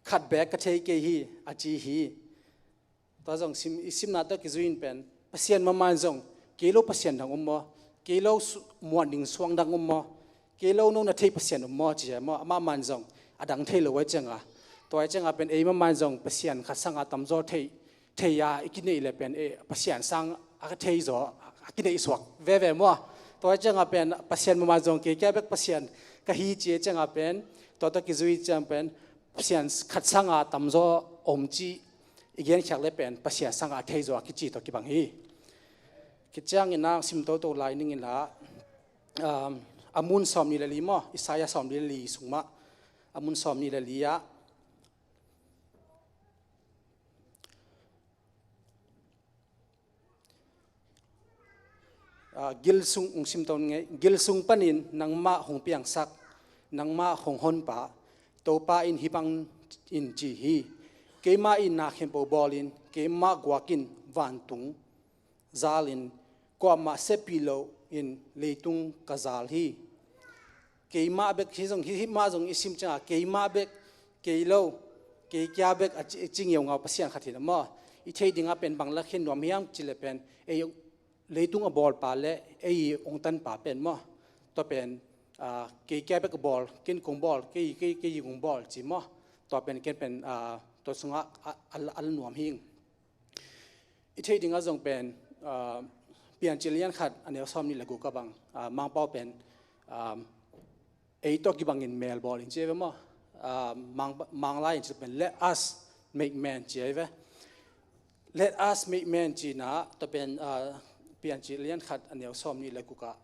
khat bek ka thei kei hi, a ci hi. Tua zong sim, i simna tawh kizui in pen Pasian maman zong kei lo Pasian dang om maw, kei lo su-, muan ding suang dang om maw, kei lo no na thei Pasian om maw ci hi maw, amah man zong a dang thei lo ai cianga. Tua ai cianga pen ei maman zong Pasian khat sanga tamzaw thei, thei a i kineih le pen, eh, Pasian sang a ka thei zaw a kineih suak veve maw. Tua ai cianga pen Pasian maman zong kei kia bek Pasian ka hi ci ai cianga pen, tua tawh kizui ciang pen Pasian khat sanga tamzaw om ci i genkhiak le pen Pasian sanga a thei zaw a kici tawh kibang hi. Kiciangin a sim toto lai ning in la, um, a mun sawmni le li maw, Isaiah sawmni le li sung mah, a mun sawmni le li ah, ah, gil sung, ung sim ton ngei, gil sung panin nangmah hong piangsak, nangmah hong honpa, Topa in hih bangin ci hi. Keimah in na khempeuh bawlin, keimah guakin vantung zalin, kuamah sepih loin leitung ka zal hi. Keimah bek, hih zong, hih, hih mah zong i sim ciangah keimah bek, kei lo, kei kia bek a ci, ci ngeungau Pasian khat hi na maw. I theih dingah pen bang lakhin nuam hiam cih le pen, ei leitung a bawlpa le ei hong tanpa pen maw. Tua pen, ah, kei kia bek a bawl, ken kong bawl, kei, kei, kei kong bawl ci maw. Tua pen ken pen, ah, tua sungah a, a, a la nuam hing. I theih dingah zong pen, ah, Piancil lian khat a neu sawmnih le guk ah bang, ah, Mangpau pen, ah, ei tawh kibangin melbawl in ci ve maw. Ah, Mang, Manglai in ci pen let us Make man ci ahi ve. Let us make man ci-in ah, tua pen, ah, Piancil lian khat a neu sawm nih le guk ah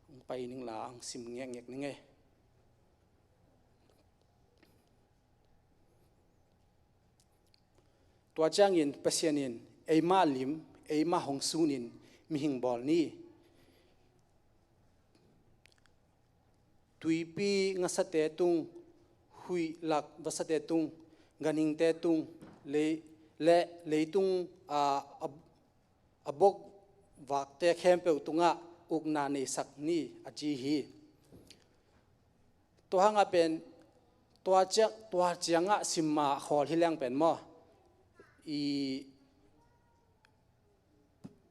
hong pai ning la, hong sim ngekngek ning ei. Tua ciangin Pasian in eimah lim, eimah hong sunin mihing bawl ni. Tuipi ngasate tung, huih lak vasate tung, ganhingte tung, lei, le leitung a, a, a bokvakte khempeuh tungah ukna neisak ni, a ci hi. Tua hangah pen, tua ciang, tua ciangah simma khawl hi leng pen maw, i,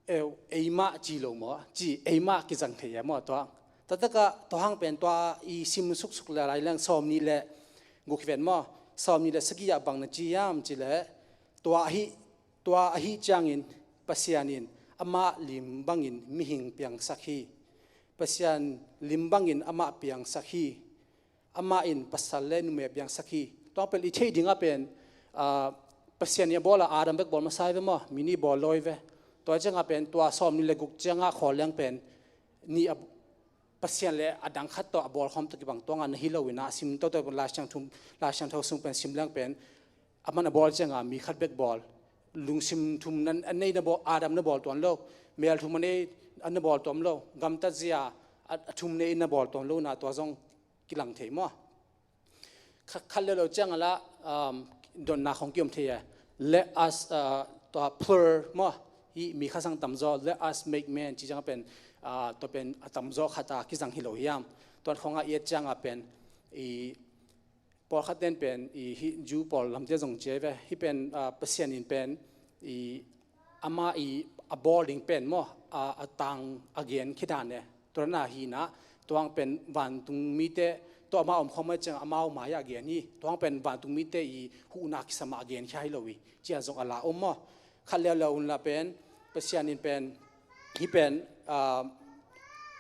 eu, eimah ci lo maw, ci eimah kizang thei e maw tua. Tua takah tua hang pen tua i sim suksuk le lai leng sawm nih le guk hi ven maw, sawm nih le sagih ah bang na ci hiam cih leh, tua ahi, tua ahi ciangin Pasian in amah lim bangin mihing piangsak hi. Pasian lim bangin amah piangsak hi. Amah in pasal le numei a piangsak hi. Tua pen i theih dingah pen, ah, Pasian in a bawl a Adam bek bawl masa hi ve maw, mi nih bawl lo hi ve. Tua ciangah pen tua sawm nih le guk ciangah khawl leng pen nih a, Pasian le a dang khat tawh a bawlkhawm tawh kibang tuangah na hi lo in ah, sim toto pen Lai Siangtho, Lai Siangtho sung pen sim leng pen a man a bawl ciangah mi khat bek bawl. Lungsim thum nan a nei na bawl, Adam na bawl tuan lo. Mel thum a nei a na bawl tuan lo. Gamtat zia a, a thum nei na bawl tuan lo na tua zong kilang thei maw. Kha-, khat leuleu ciang a la, um, dotna khong kiom thei e. Let us, uh, tua plural maw, hi mi kha sang tamzaw, let us make man ci ciang a pen, uh, tua pen a tamzaw khat a kizang hi lo hiam. Tuan khong a i et ciang a pen, i pawlkhat ten pen, i hi Jew pawl lamte zong ci ve. Hi pen, uh, Pasian in pen, i amah i a bawl ding pen maw, a, a tang a gen khia dan e. Tua na hi na, tua hang pen vantung mite, tua amah omkhawm a ciang amau mai a gen hi. Tua hang pen vantung mite i huhna kisam a gen khia hi lo hi. Ci a zong a la om maw. Khat leuleu un la pen, Pasian in pen, hi pen, ah,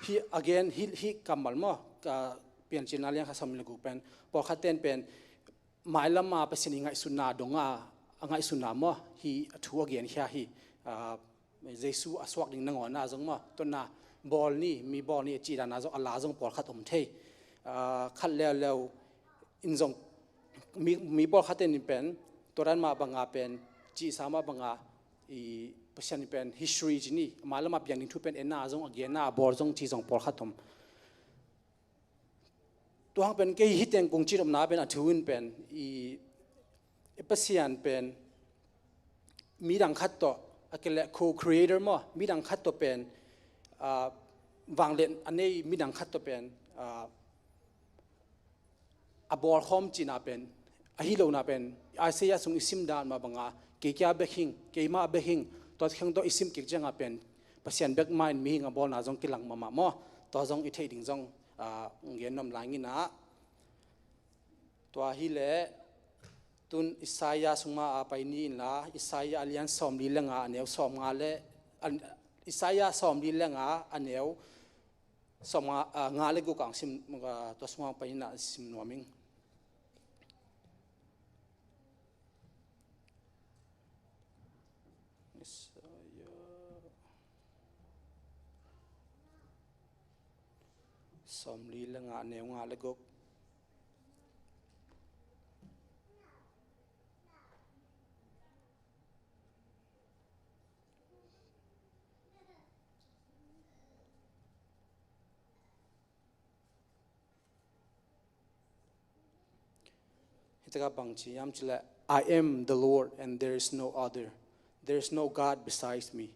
hi a gen, hi, hi kammal maw, ah, Piancilna lian khat sawm nih le guk pen, pawlkhat ten pen, mailam a Pasian i ngaihsutna dong a, a ngaihsutna maw, hi a thu a gen khia hi, ah, Jesu a suak ding nangawn a zong maw, tua na bawl ni, mi bawl ni a cih dan a zong, a la zong pawlkhat om thei. Ah, khat leuleu in zong mi, mi pawlkhat ten in pen, tua dan mah bang a pen, cihsa mah bang a, i Pasian in pen history ci ni, mailam a piang ding thu pen en a zong, a gen a, a bawl zong ci zong pawlkhat om. Tua hang pen kei hi teng kong ci nopna pen a thu in pen i, i Pasian pen midang khat tawh, a kei leh co-creator maw, midang khat tawh pen, ah, vanglian a nei midang khat tawh pen, ah, a bawlkhawm cihna pen, ahi lohna pen, Isaiah sung i sim dan mah bang a, kei kia bek hing, keimah bek hing, tua kheng tawh i sim kik ciang a pen, Pasian bek mah in mihing a bawlna zong kilang mahmah maw. Tua zong i theih ding zong, ah, gen nuam lai ing in ah. Tua hi leh, tun Isaiah sung mah a pai ni in la, Isaiah a lian sawm li le nga a neu sawm nga le, a, Isaiah sawm li le nga a neu sawm nga, ah, nga le guk ah sim, ah, tua sung ah pai in ah sim nuam ing. Isaiah sawm li le nga, neu nga le guk. Hi takah bang ci hiam cih leh, "I am the Lord and there is no other. There is no God besides me.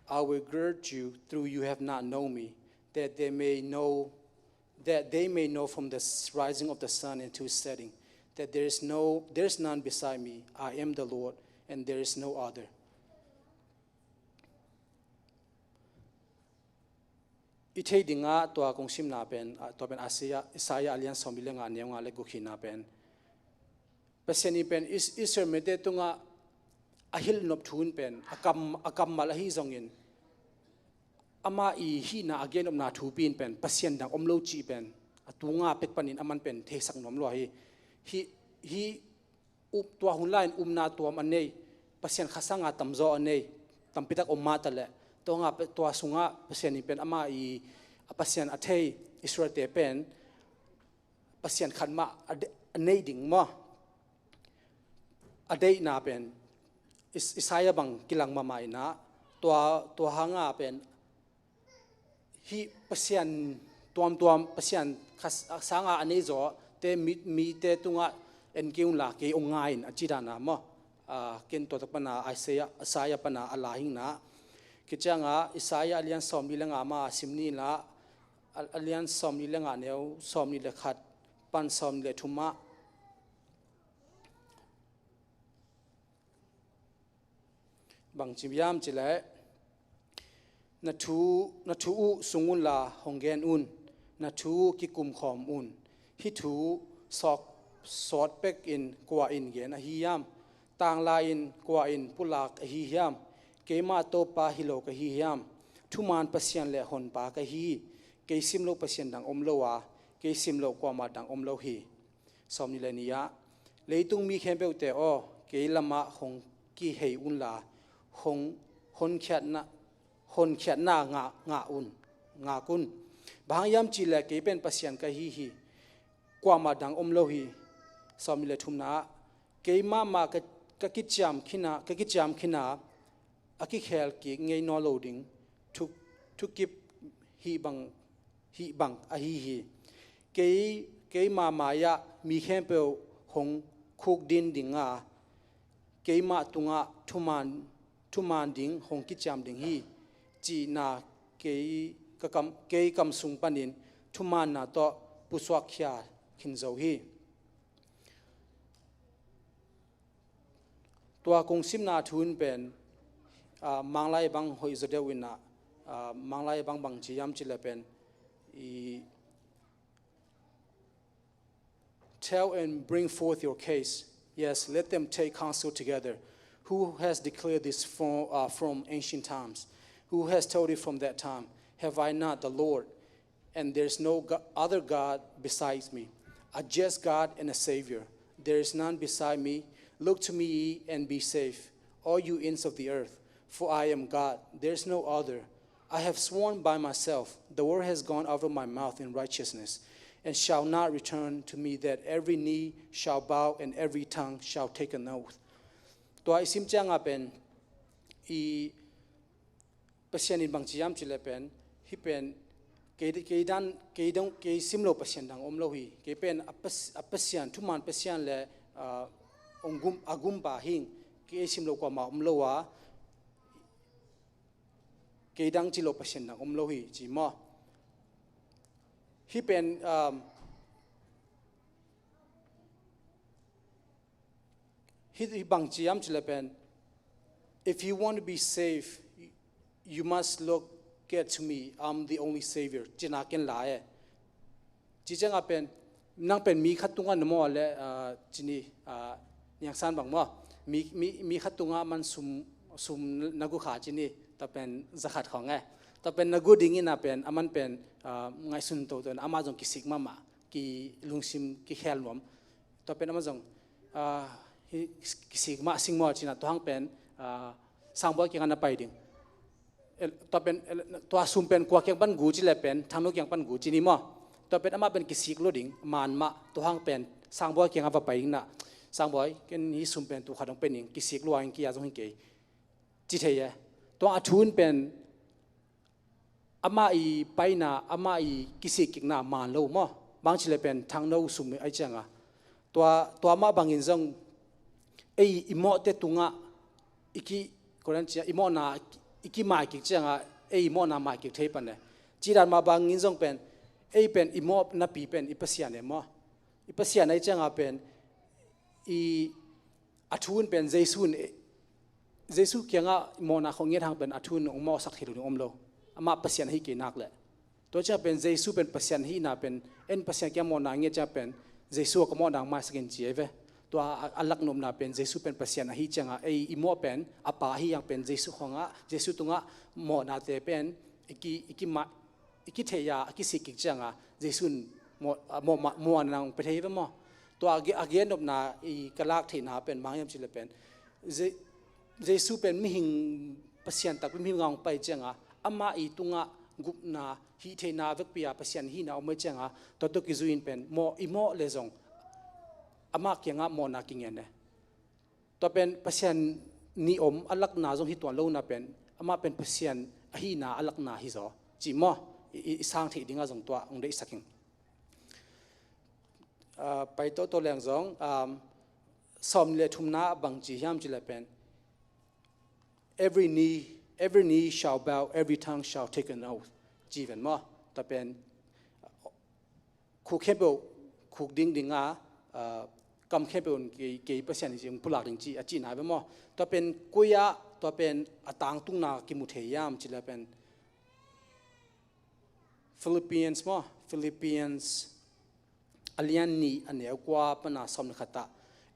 I will gird you through you have not known me, that they may know, that they may know from the s-, rising of the sun until its setting, that there is no, there is none beside me. I am the Lord and there is no other." I theih dingah tua kong simna pen, ah, tua pen Isaiah, Isaiah a lian sawm li le nga, neu nga le guk hihna pen, Pasian in pen Is-, Israel mite tungah a hilh nop thu in pen, a kam, a kammal ahi zongin, amah i hihna a gen nopna thupi in pen, Pasian dang om lo cih pen, a tunga pek panin aman pen theisak nuam lua hi. Hi, hi, up, tua hun lai-in upna tuam a nei, Pasian khat sanga tamzaw a nei tampitak om mah taleh, tua ngah pe-, tua sungah Pasian in pen amah i, a Pasian a thei Israelte pen Pasian khat mah a de-, a nei ding maw? A deihna pen Is-, Isaiah bang kilang mahmah inah, tua, tua hanga pen hih Pasian tuamtuam, Pasian khat sanga a nei zawte mi, mite tungah en kei unla kei hong nga in, a ci dana maw? Ah, ken tua tak pana Isaiah, Isaiah pana a la hi inah. Kicianga Isaiah a lian sawmli le nga mah a sim ni inla, a, a lian sawmli le nga neu sawmli le khat pan sawmli le thum ah. Bang ci hiam cileh, na thu, na thu uh sung unla hong gen un, na thu kikum khawm un. Hih thu sawk, sawt pekin kua in gen ahi hiam? Tanglai-in kua in pulak ahi hiam? Keimah Topa hi lo ka hi hiam? Thuman Pasian le Honpa ka hi. Kei sim lo Pasian dang om lo a, kei sim lo kuamah dang om lo hi. Sawmli le nih ah, leitung mi khempeuhte aw, kei lamah hong kihei unla, hong, honkhiatna, honkhiatna ngah, ngah un, ngak un. Bang hang hiam cihleh kei pen Pasian ka hi hi, kuamah dang om lo hi. Sawmli le thumna ah, keimah mah ka, ka kiciam khin a, ka kiciam khin a, a kikhel kik ngei nawn lo ding thu, thukip hih bang, hih bang ahi hi. Kei, keima mai-ah mi khempeuh hong khukdin ding a, keimah tungah thuman, thuman ding hong kiciam ding hi, cihna kei ka kam, kei kam sung panin thumanna tawh pusuakkhia khin zo hi. Tua kong simna thu in pen, ah, Manglai bang hoih zaw deuh inah, ah, Manglai bang bang ci hiam cihleh pen, i, "Tell and bring forth your case. Yes, let them take counsel together. Who has declared this from, uh, from ancient times? Who has told it from that time? Have I not the Lord? And there's no go-, other God besides me, a just God and a Savior. There is none beside me. Look to me and be safe, all you ends of the earth, for I am God. There's no other. I have sworn by myself, the word has gone out of my mouth in righteousness, and shall not return to me, that every knee shall bow and every tongue shall take an oath." Tua i sim cianga pen, i Pasian in bang ci hiam cihleh pen, hih pen, kei, kei dan, kei dong, kei sim lo Pasian dang om lo hi. Kei pen a Pas-, a Pasian, thuman Pasian le, ah, hong gum, a gumpa hing, kei sim lo kuamah om lo a, kei dang ci lo Pasian dang om lo hi, ci maw? Hih pen, um, hih, hih bang ci hiam cihleh pen, "If you want to be saved, you must look, get to me. I'm the only Savior," cihna ken la e. Ci cianga pen, nang pen mi khat tungah na mawh le, ah, ci ni, ah, Niang San bang maw? Mi, mi, mi khat tungah man sum, sum na gu kha ci ni, tua pen za khat khawng e. Tua pen na gu ding inah pen, aman pen, ah, ngaihsun toto inah, amah zong kisik mahmah, ki lungsim, kikhel nuam. Tua pen amah zong, ah, hi, kisik mah sing maw cinah, tua hang pen, ah, Sangbuai kiangah na pai ding. El, tua pen, el, tua sum pen kua kiang pan gu cileh pen, Thangno kiang pan gu ci ni maw? Tua pen amah pen kisik lo ding, man mah, tua hang pen Sangbuai kiangah va pai ding inah, "Sangbuai, ken hih sum pen tu khat dong pe ning, kisik lua ing, kei a zong hi kei," ci thei e. Tua a thu in pen, amah i paina, amah i kisikkikna man lo maw? Bang cileh pen Thangno sum ahi cianga, tua, tua mah bangin zong ei i mawhte tungah i ki, koran cia, i mawhna i kimaikik cianga, ei i mawhna maikik thei pan e. Cih dan mah bangin zong pen, ei pen i mawhnapi pen i Pasian e maw? I Pasian ahi cianga pen, i, a thu in pen Jesu in, Jesu kiangah mawhna khawng nget hang pen a thu in hong mawhsak thei lo ding om lo. Amah Pasian ahi kei nak leh. Tua ciang pen Jesu pen Pasian ahihna pen, en Pasian kiang mawhna nget ciang pen, Jesu a ka mawhna hong maisak in ci ahi ve. Tua a, a laknopna pen Jesu pen Pasian ahi cianga, ei i mawh pen, a Pa ahi hang pen Jesu khawngah, Jesu tungah mawhnate pen, i ki, i ki ma, i kithei a, a kisikkik cianga, Jesu in mawh, a, mawh, mawh, mawhna hong pia thei ve maw? Tua a ge-, a gennopna i ka lak theihna pen bang hiam cih leh pen Je-, Jesu pen mihing, Pasian takpi mihing a hong pai ciangin amah i tungah gupna, hih theihna vekpi a Pasian hihna om ahih ciangin tua tawh kizui in pen mawh, i mawh leh zong amah kiangah mawhna kingen e. Tua pen Pasian nih om a lakna zong hi tuan lo na pen, amah pen Pasian ahihna a lakna hi zaw cih maw, i, i, i sang theih dingah zong tua hong deihsak ing. Ah, pai toto leng zong, um, sawm le thumna bang ci hiam cih leh pen, every knee, every knee shall bow, every tongue shall take an oath, ci ven maw. Tua pen khuk khempeuh khuk ding dingah, ah, kam khempeuh in kei, kei Pasian hi ci hong pulak ding ci a cihna ve maw. Tua pen koi ah tua pen a tangtungna kimu thei hiam cih leh pen Philippians maw, Philippians a lian nih a neu kua pan a sawm le khat ah,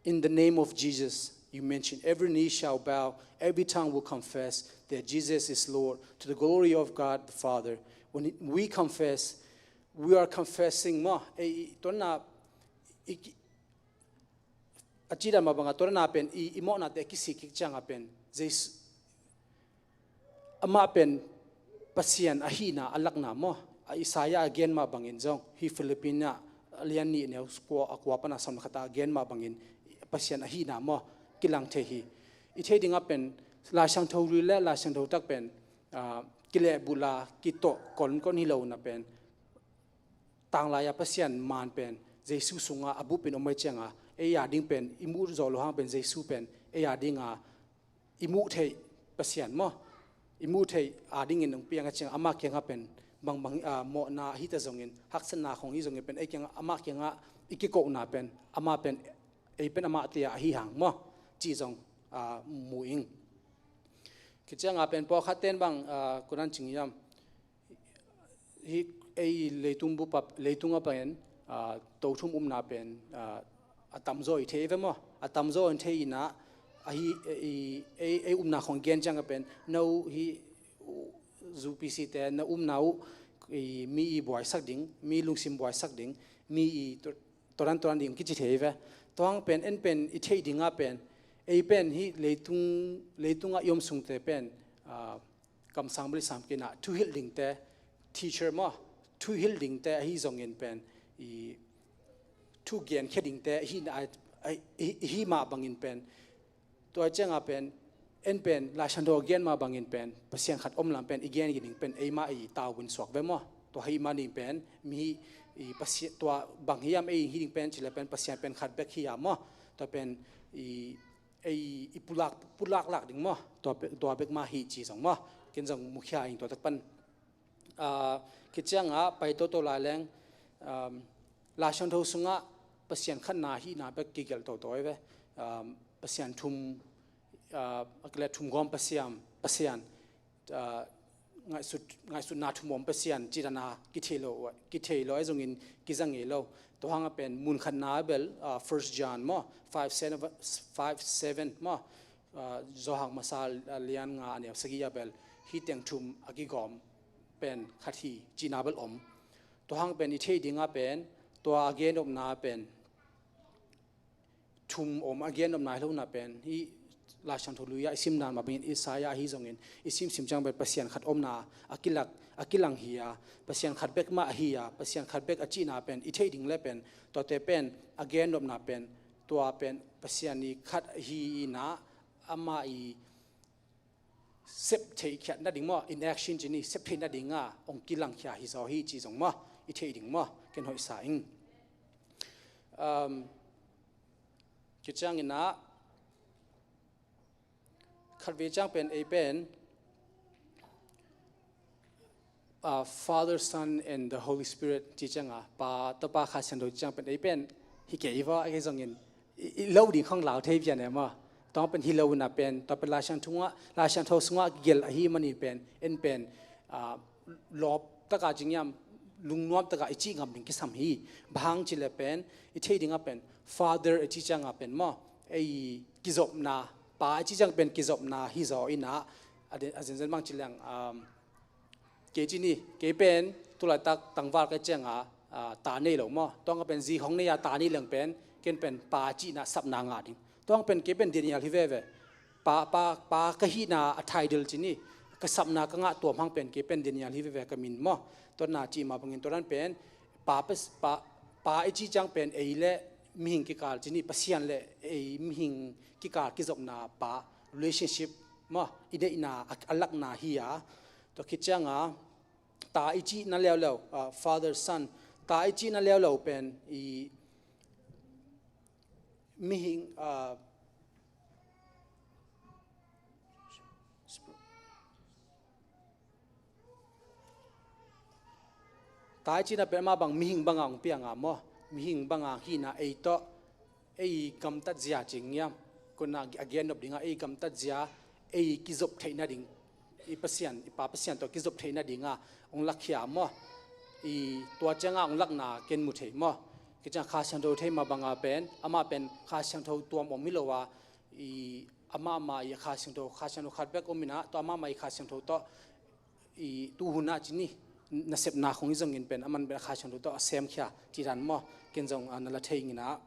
"In the name of Jesus," you mention, "every knee shall bow, every tongue will confess that Jesus is Lord, to the glory of God the Father." When we confess, we are confessing maw, eh, i, tua na, i, a cih dan mah bangah tua na pen i, i mawhnate a kisik kik ciangin pen Jesu, amah pen Pasian ahihna a lakna maw. A Isaiah a gen mah bangin zong, hih Philippians a lian nih neu kua, a kua pan a sawm khat a gen mah bangin Pasian ahihna maw, kilang thei hi. I theih dingah pen Lai Siangtho Lui le Lai Siangtho Tak pen, ah, kilehbulh a, kitawh konkon hi lo na pen, tanglai a Pasian maan pen Jesu sungah a bup in om ahih ciangin, ei a ding pen i muh zawh loh hang pen Jesu pen ei a dingin i muh theih Pasian maw, i muh theih a dingin hong piang ahih ciangin amah kiangah pen bangbang, ah, mawhna ahi ta zongin, haksatna khong hi zongin pen ei kiangah, amah kiangah i kikohna pen, amah pen, ei pen amah te a ahi hang maw, cih zong, ah, mu ing. Khit ciangin pen pawlkhat ten bang, ah, kua dan ci hiam, hih ei leitung bup a, leitung a pen, ah, tothum upna pen, ah, a tamzaw i thei ve maw. A tamzaw in thei in ah, ahi, ei, ei, ei upna khong gen ciangin pen, no hih U P C te na upna uh, i mi i buaisak ding, mi lungsim buaisak ding, mi i to-, toran toran ding kici thei ve. Tua hang pen, en pen i theih dingah pen, ei pen hih leitung, leitungah i om sungte pen, ah, kamsang bali sam kei in ah, thuhilh dingte, teacher maw, thuhilh dingte ahi zongin pen, i thu genkhia dingte ahi na, a, a, i, i hi mah bangin pen, tua ciangin pen, en pen Lai Siangtho a gen mah bangin pen Pasian khat om lam pen i gen ding pen ei mah i tavuan suak ve maw. Tua hi mah ding pen mi i Pasian, tua bang hiam ei hi ding pen cih leh pen Pasian pen khat bek hi a maw. Tua pen i ei i pulak, pulak lak ding maw, tua pe-, tua bek mah hi ci zong maw, ken zong mukhia ing tua tak pan. Ah, khit ciangin pai toto lai leng, um, Lai Siangtho sungah Pasian khatna hihna bek kigelh toto hi ve. Um, Pasian thum, ah, a kileh thum gawm Pasian, Pasian, ah, ngaihsut, ngaihsutna thum om Pasian cih dan a kithei lo, kithei lo ahi zongin kiza ngei lo. Tua hang a pen mun khatna bel, ah, First John maw, five seven, five seven maw, ah, Johan masa, ah, lian nga a neu sagih a bel hih teng thum a kigawm pen khat hi cihna bel om. Tua hang pen i theih dingah pen tua a gennopna pen thum om, a gennopna hi lo na pen, hih Lai Siangtho Lui ah i sim dan mah bangin, Isaiah ahi zongin i simsim ciang pen Pasian khat omna a kilak, a kilang hi a, Pasian khat bek mah ahi a, Pasian khat bek a cihna pen i theih ding leh pen, tuate pen a gennopna pen, tua pen Pasian i khat ahi in ah, amah i sep theihkhiat nading maw, in action ci ni, sep theih nading a hong kilangkhia hi zaw hi ci zong maw, i theih ding maw, ken hoih sa ing. Um, khit ciangin ah, khatvei ciang pen ei pen, ah, Father, Son and the Holy Spirit ci ciang a, Pa, Tapa, Kha Siangtho ci ciang pen ei pen hi kei va, a kei zongin i, i lo ding khong lau thei pian e maw. Tua pen hi lo na pen, tua pen Lai Siangtho sungah, Lai Siangtho sungah gelh ahi manin pen, en pen, ah, lawp taka ci ngiam, lungnuam taka i cih ngam ding kisam hi. Bang hang ci leh pen, i theih dingah pen, Father i ci ciang a pen maw, ei kizopna, Pa i ci ciang pen kizopna hi zaw in ah, a den, a zenzen bang ci leng, um, kei ci ni, kei pen tulaitak tangval ka hih ciang a, ah, ta nei lo maw. Tua hang a pen zi hong nei a ta nei leng pen, Ken pen Pa cihna sapna ngah ding. Tua hang pen kei pen Daniel hi veve. Pa, Pa, Pa ka hihna a title ci ni. Ka sapna ka ngah tuam hang pen kei pen Daniel hi veve ka min maw. Tua na cih mah bangin tua dan pen Pa, Pa, Pa, Pa i cih ciang pen ei le mihing kikal ci ni, Pasian le ei mihing kikal kizopna Pa, relationship maw, i deihna a, a lakna hi a. Tua khit cianga Ta i cihna leuleu, ah, Father, Son, Ta i cihna leuleu pen i mihing, ah, Ta i cihna pen amah bang mihing banga hong pianga maw, mihing banga hihna ei tawh, ei gamtat zia cing hiam, kona a gen nop dinga ei gamtat zia, ei kizop theih nading, i Pasian, i Pa Pasian tawh kizop theih nadinga hong lakkhia maw. I tua cianga hong lakna ken mu thei maw. Kei ciang Kha Siangtho thei mah banga pen, amah pen Kha Siangtho tuam om hi lo a, i amah mah i Kha Siangtho, Kha Siangtho khat bek om inah, tua amah mah i Kha Siangtho tawh i tuhunah ci ni, nasepna khong hi zongin pen, aman pen a Kha Siangtho tawh a semkhia, ci dan maw, ken zong, ah, na la thei inah.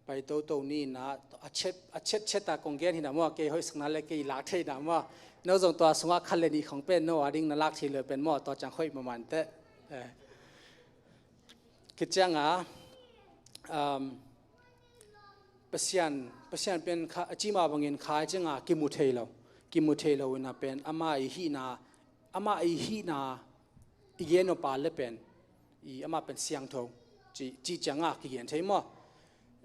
Pai toto ni inah, a chet, a chet chet a kong gen hinah maw, kei hoihsakna le kei lak thei inah maw. No zong tua sungah khat le nih khong pen, no a ding na lak thei lo pen maw, tua ciang hoih mahmah inteh. Eh. Khit cianga, um, Pasian, Pasian pen kha, a cih mah bangin Kha i cianga kimu thei lo, kimu thei lo inah pen, amah i hihna, amah i hihna i gen nop a le pen, i amah pen siangtho, ci, cih cianga kigen thei maw.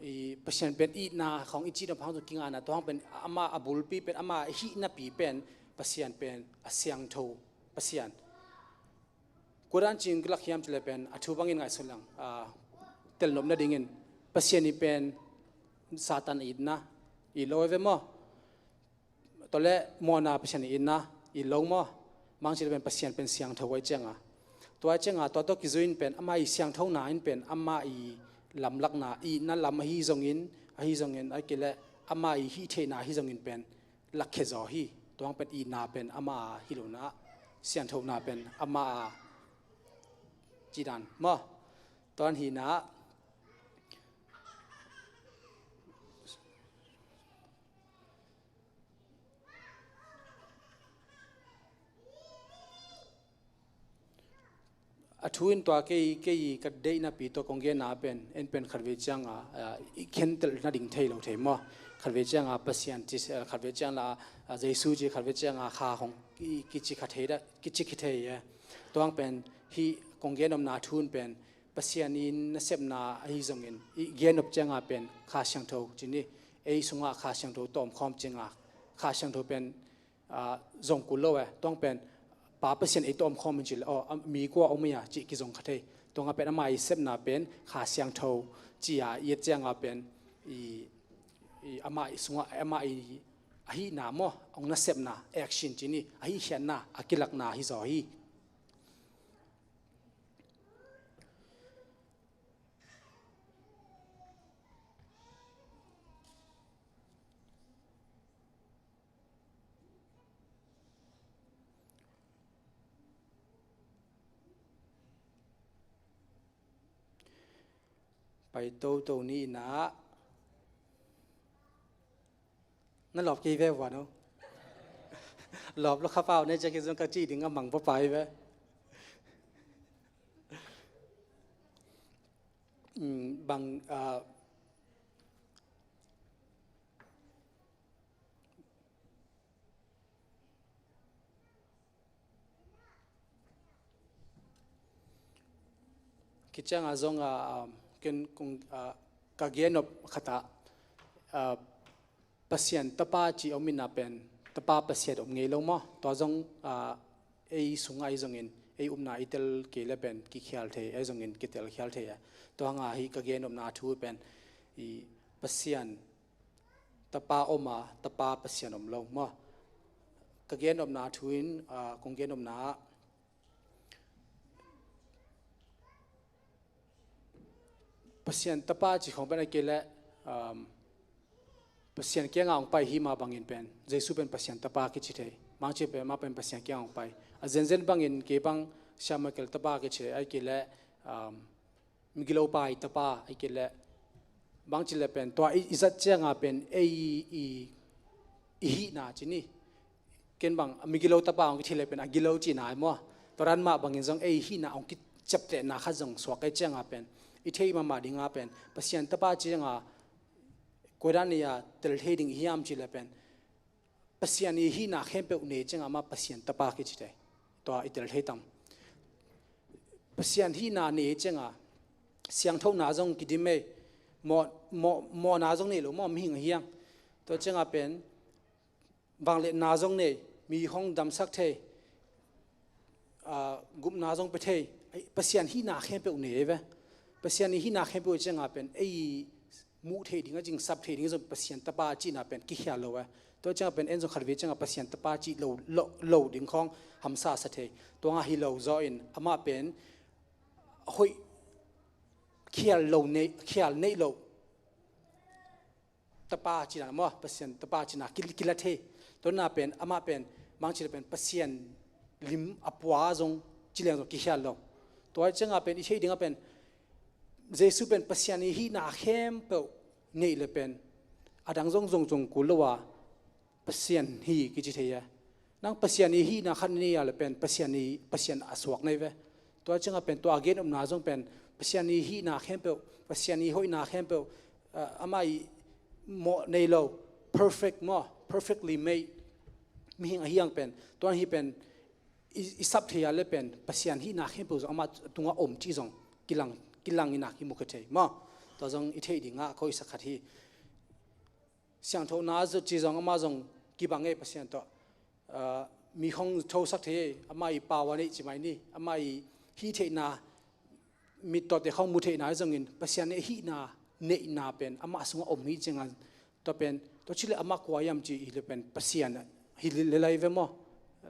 I Pasian pen itna khong i cih nop hang zong kingana, tua hang pen amah a bulpi pen, amah i hihnapi pen, Pasian pen a siangtho Pasian. Kua dan cin kilak hiam cih le pen, a thu bangin ngaihsun lang, ah, telnop nadingin, Pasian i pen Satan itna i lo ve maw. Tua le mawhna Pasian i itna i lo maw. Mang cih le pen Pasian pen siangtho a i cianga. Tua a i cianga, tua tawh kizui in pen, amah i siangthona in pen, amah i lamlakna, itna lam ahi zongin, ahi zongin, a kei le amah i hih theihna ahi zongin pen, lakkhia zaw hi. Tua hang pen itna pen ama hi lo na, sianthona pen ama a, ci dan maw. Tua hi na, a thu in tua kei, kei ka deihnapi tawh kong genna pen, en pen khatvei cianga, ah, i khentelh nading thei lo thei maw. Khatvei cianga Pasian ci, ah, khatvei cianga, ah, Jesu ci, khatvei cianga Kha hong ki, kici kha thei da, kici kha thei e. Tua hang pen hih kong gen nopna thu in pen Pasian in nasepna ahi zongin, i gen nop cianga pen Kha Siangtho ci ni, ei sungah Kha Siangtho tawh omkhawm cianga, Kha Siangtho pen ah, zong kul lo e. Tua hang pen Pa Pasian ei tawh omkhawm in cih le, aw, a, mi kua om hia cih kizong kha thei. Tua hang pen ama i sepna pen Kha Siangtho ci a i et cianga pen i, i ama i sungah, ama i ahihna maw, hong nasepna, action ci ni, ahih khiatna, a kilakna hi zaw hi. Pai toto ni na. Na lawp kei ve ua no. Lawp lo kha pau ne, ciah kei zong ka cih ding a mang pawpai ve. Mm, bang, ah, Khit cianga zong a, um, ken kong, ah, ka gen nop khat ah, ah, Pasian Tapa ci om in a pen, Tapa Pasian om ngei lo maw? Tua zong, ah, ei sungah ahi zongin, ei upna i tel kei le pen kikhial thei, ahi zongin kitel khial thei a. Tua hanga hih ka gen nopna thu pen, i Pasian Tapa om a, Tapa Pasian om lo maw? Ka gen nopna thu in, ah, kong gen nopna ah, Pasian Tapa ci khong pen a kei le, um, Pasian kianga hong pai hi mah bangin pen, Jesu pen Pasian Tapa kici thei. Mangci pen, mah pen Pasian kianga hong pai. A zenzen bangin kei bang Sia Michael tapa kici, ai kei le, um, migilopa i tapa, ai kei le, bang ci le pen, tua i, i zat cianga pen, ei i, i hihna ci ni. Ken bang, a migilo tapa hong kici le pen, a gilo cina ai maw. Tua dan mah bangin zong ei hihna hong kiciaptehna khat zong suak ei cianga pen, i theih mahmah dinga pen, Pasian tapa cianga, koi dan i a tel thei ding i hiam ci le pen, Pasian i hihna khempeuh nei cianga amah Pasian tapa kici thei. Tua i tel thei tam. Pasian hihna nei cianga siangthona zong kidim ei, mawh, mawh, mawhna zong nei lo maw, mihing a hiang. Tua cianga pen, vangliatna zong nei, mi hong damsak thei, ah, gupna zong pia thei, ai, Pasian hihna khempeuh nei ei ve. Pasian i hihna khempeuh cianga pen, ei muh theih ding a, cingsap theih ding zong Pasian tapa cihna pen kikhial lo e. Tua cianga pen en zong khatvei cianga Pasian tapa cih lo, lo, lo ding khawng hamsa sa thei. Tua nga hi lo zaw in amah pen hoih khial lo nei, khial neih lo tapa cina maw, Pasian tapa cina kil-, kila thei. Tua na pen, amah pen, mang cina pen Pasian lim a pua zong, ci leng zong kikhial lo. Tua cianga pen, i theih dinga pen, Jesu pen Pasian i hihna khempeuh neih le pen, a dang zong zong zong kul lo a, Pasian hi kici thei a. Nang Pasian i hihna khat nei a le pen, Pasian i, Pasian a suak nei ve. Tua cianga pen, tua a gen omna zong pen, Pasian i hihna khempeuh, Pasian i hoihna khempeuh, ah, amah i mawh nei lo, perfect maw, perfectly made, mihing a hiang pen, tua hi pen, i, i sap thei a le pen, Pasian hihna khempeuh zong amah tunga om cih zong kilang, kilang ina kimu kha thei maw. Tua zong i theih dinga, ko i sa khat hi. Siangthona zot ci zong amah zong kibang ei Pasian tawh. Ah, mi hong thosak thei ei, amah i pau a neih ci mai ni, amah i hih theihna, mittawte khawng mu theihna zongin, Pasian i hihna, neihna pen, amah sungah om hi cianga, tua pen, tua ci le amah kua hiam ci hi le pen, Pasian hi le lai ve maw,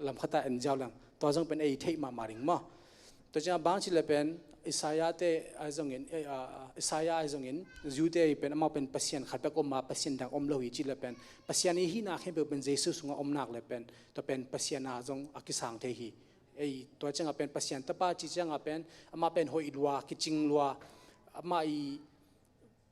lam khata en ziau leng, tua zong pen ei theih mahmah ding maw. Tua cianga bang ci le pen, Isaiah te a zongin, eh, ah, ah, Isaiah a zongin, Jew te i pen, amah pen Pasian khat bek om a, Pasian dang om lo hi ci le pen, Pasian i hihna khempeuh pen, Jesu sungah om nak le pen, tua pen Pasian a zong a kisang thei hi. Ei, tua cianga pen Pasian tapa ci cianga pen, amah pen hoih lua, kicing lua, amah i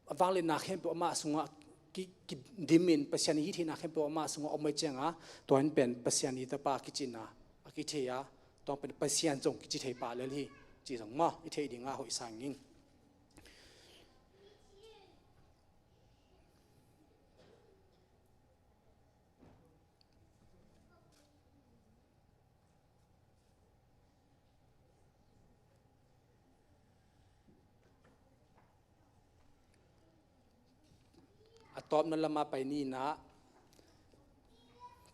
a vangliatna khempeuh amah sungah ki, kidimin, Pasian i hih theihna khempeuh amah sungah om ei cianga, tua in pen Pasian i tapa kicina, a kithei a, tua pen Pasian zong kici thei pah lel hi, ci zong maw, i theih dinga hoih sang ing. A tawpna lama pai ni na,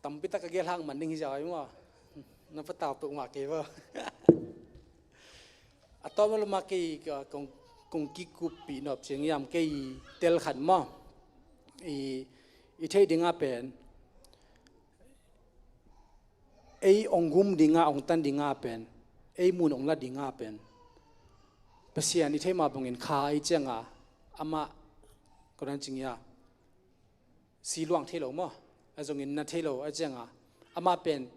tampi tak a gel hang man ding hi zaw ai maw. Na patau peuhmah kei maw. A tawpna lama kei ka kong, kong kikuppih nop ciang hiam kei tel khat maw. I, i theih dinga pen, ei ong gum dinga, ong tan dinga pen, ei mun ong la dinga pen, Pasian i theih mah bangin kha ei cianga, amah, ko dan cing ia, si luang thei lo maw, a zongin na thei lo a cianga, amah pen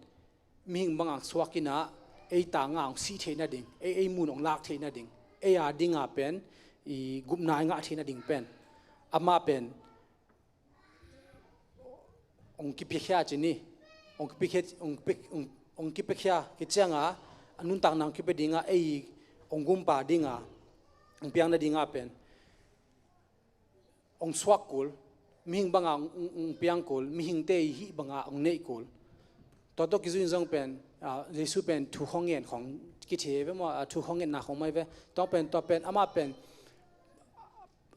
mihing banga suak ina, ei tanga ong sih theih nading, ei, ei mun ong lak theih nading, ei a dinga pen, i gupna i ngah theih nading pen, amah pen, ong kipiakhia ci ni, ong kipiakhia, ong pi-, ong, ong kipiakhia, kicianga, a nuntakna ong kipia dinga, ei, ong gumpa dinga, ong piang nadinga pen, ong suak kul, mihing banga ong, ong, ong piang kul, mihingte i hih banga ong neih kul. Tua tawh kizui in zong pen, ah, Jesu pen thu khawng ngen khawng kithei ve maw, ah, thu khawng ngenna khawng mai ve. Tua pen, tua pen, amah pen,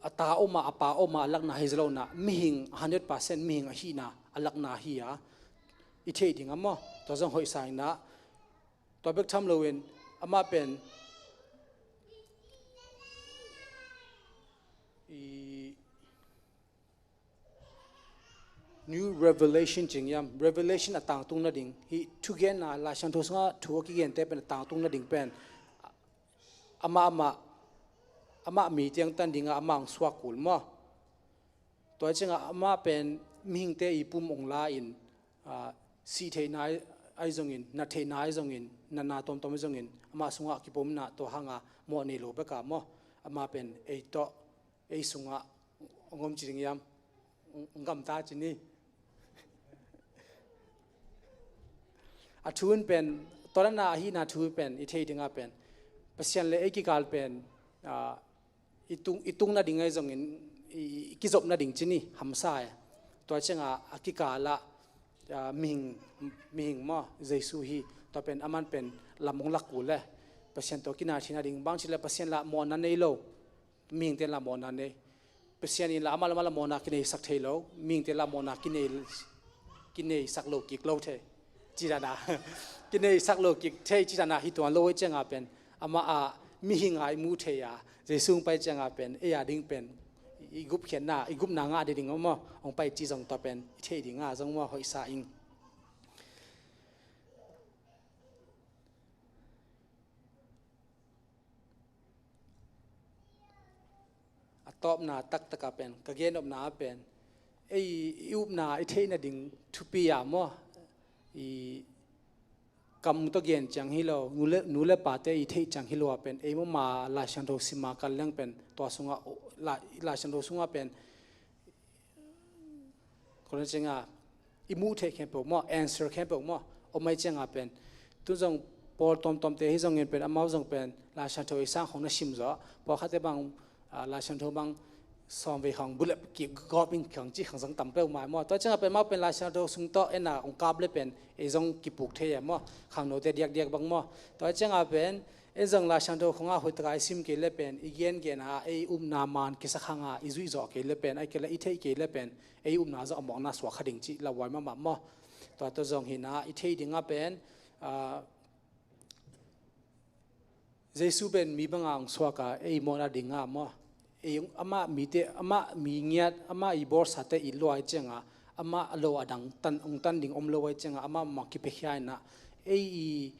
a ta om a, a pa om a, a lakna hi zalona, mihing hundred percent mihing ahihna, a lakna hi a, i theih ding a maw. Tua zong hoih sa ina, tua bek tham loin, amah pen, i, new revelation cing hiam, revelation a tangtung nading, hih thugenna, Lai Siangtho sunga thu a kigente pen a tangtung nading pen, amah, amah, amah mi tiang tan dinga amah ong suak kul maw. Tua cianga amah pen mihingte i pum ong la in, ah, sih theihna ai, ai zongin, na theihna ai zongin, natna tuamtuam hi zongin amah sungah kipom inah tua hanga mawh nei lo bek a maw, amah pen ei tawh, ei sungah hong om ci ding hiam? Hong gamta ci ni. A thu in pen, tua dan a ahihna thu in pen i theih dingah pen Pasian le ei kikal pen, ah, i tung, i tung nading ahi zongin i, i kizop nading ci ni, hamsa e. Tua ciangah a kikal ah, ah, mihing, mihing maw, Jesu hi. Tua pen aman pen lam hong lak kul e. Pasian tawh kinai theih nading, bang ci le Pasian lah mawhna nei lo, mihingte lah mawhna nei. Pasian in lah amah le amah lah mawhna kineisak thei lo, mihingte lah mawhna kinei, kineisak lo kik lo thei, ci dan a, kineisak lo kik thei ci dan a hi tuan lo ahih ciangah pen amah a mihing a i muh thei a, Jesu hong pai ciangah pen ei a ding pen i gupkhiatna, i gupna ngah ding ding maw, hong pai ci zong tua pen i theih dingah zong maw hoihsa ing. A tawpna taktak ah pen, ka gen nopna ah pen, ei i upna i theih nading thupi ah maw, i kam tawh gen ciang hi lo, nu le, nu le pate i theih ciang hi lo ah pen, ei mawhma Lai Siangtho sim a kal leng pen, tua sungah, Lai, Lai Siangtho sungah pen, kawlna ciangah i muh theih khempeuh maw, answer khempeuh maw, om ahih ciangah pen, tu zong pawl tuamtuamte hi zongin pen, amau zong pen Lai Siangtho i sang khong na sim zaw, pawlkhatte bang, ah, Lai Siangtho bang sawm vei khong bullet kigawp in khong ci khong zong tam peuhmah maw. Tua ciangah pen amau pen Lai Siangtho sung tawh en a hong kap le pen ei zong kipuk thei e maw, khangnote diakdiak bang maw. Tua ciangah pen ei zong Lai Siangtho khong ah hoih taka i sim kei le pen, i gengen a ei upna man kisak hang a i zuih zawh kei le pen, ahih kei le i theih kei le pen, ei upna zong a mawkna suak kha ding cih lauhuai mahmah maw. Tua tawh zong hi na, i theih dingah pen, ah, Jesu pen mi banga hong suak a, ei mawhna dingah maw, ei, amah mite, amah mi ngiat, amah i bawlsate it lua ahih ciangah, amah lo a dang tan, hong tan ding om lo ahih ciangah, amah mah kipiakhia in ah, ei i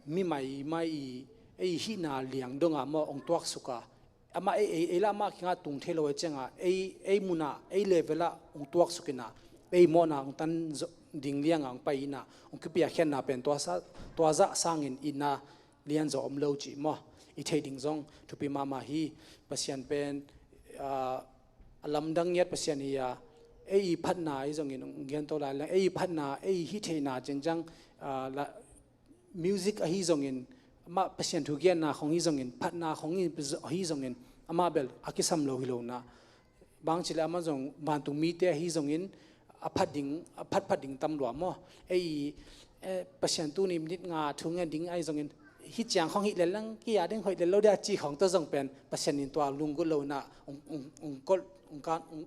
mi maimai i, ei hihna liang dongah maw hong tuaksuk a, amah ei, ei, ei lah amah kiangah tung thei lo ahih ciangah, ei, ei munah, ei level ah hong tuaksuk in ah, ei mawhna hong tan zo-, ding liangah hong pai in ah, hong kipiakkhiatna pen tua sa, tua zah sangin itna lianzaw om lo cih maw, i theih ding zong thupi mahmah hi. Pasian pen, ah, a lamdang ngiat Pasian hi a, ei i phatna ahi zongin, hong gen to lai leng, ei i phatna, ei i hih theihna ciangciang, ah, la, music ahi zongin, amah Pasian thu genna khong hi zongin, phatna khong hi, ahi zongin, amah bel a kisam lo hi lo na. Bang ci le amah zong vantung mite ahi zongin, a phat ding, a phatphat ding tam lua maw. Ei, eh, Pasian tuni minute nga thu ngen ding ahi zongin, hih ciang khong hih lel leng, ki a ding hoih lel lo dia ci khong tawh zong pen, Pasian in tua lunggulh lo na, hong, hong, hong kol, hong kan, hong,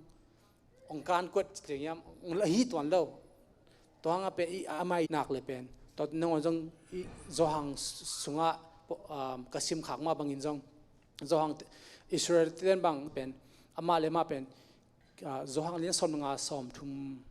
hong kan kuat ding hiam, hong la hi tuan lo. Tua hangah pen i, amah i nak le pen, tua nangawn zong i Johan sungah, um, ka sim khak mah bangin zong, Johan, Israel ten bang pen, amah le amah pen, ah, Johan lian sawm le nga, sawm thum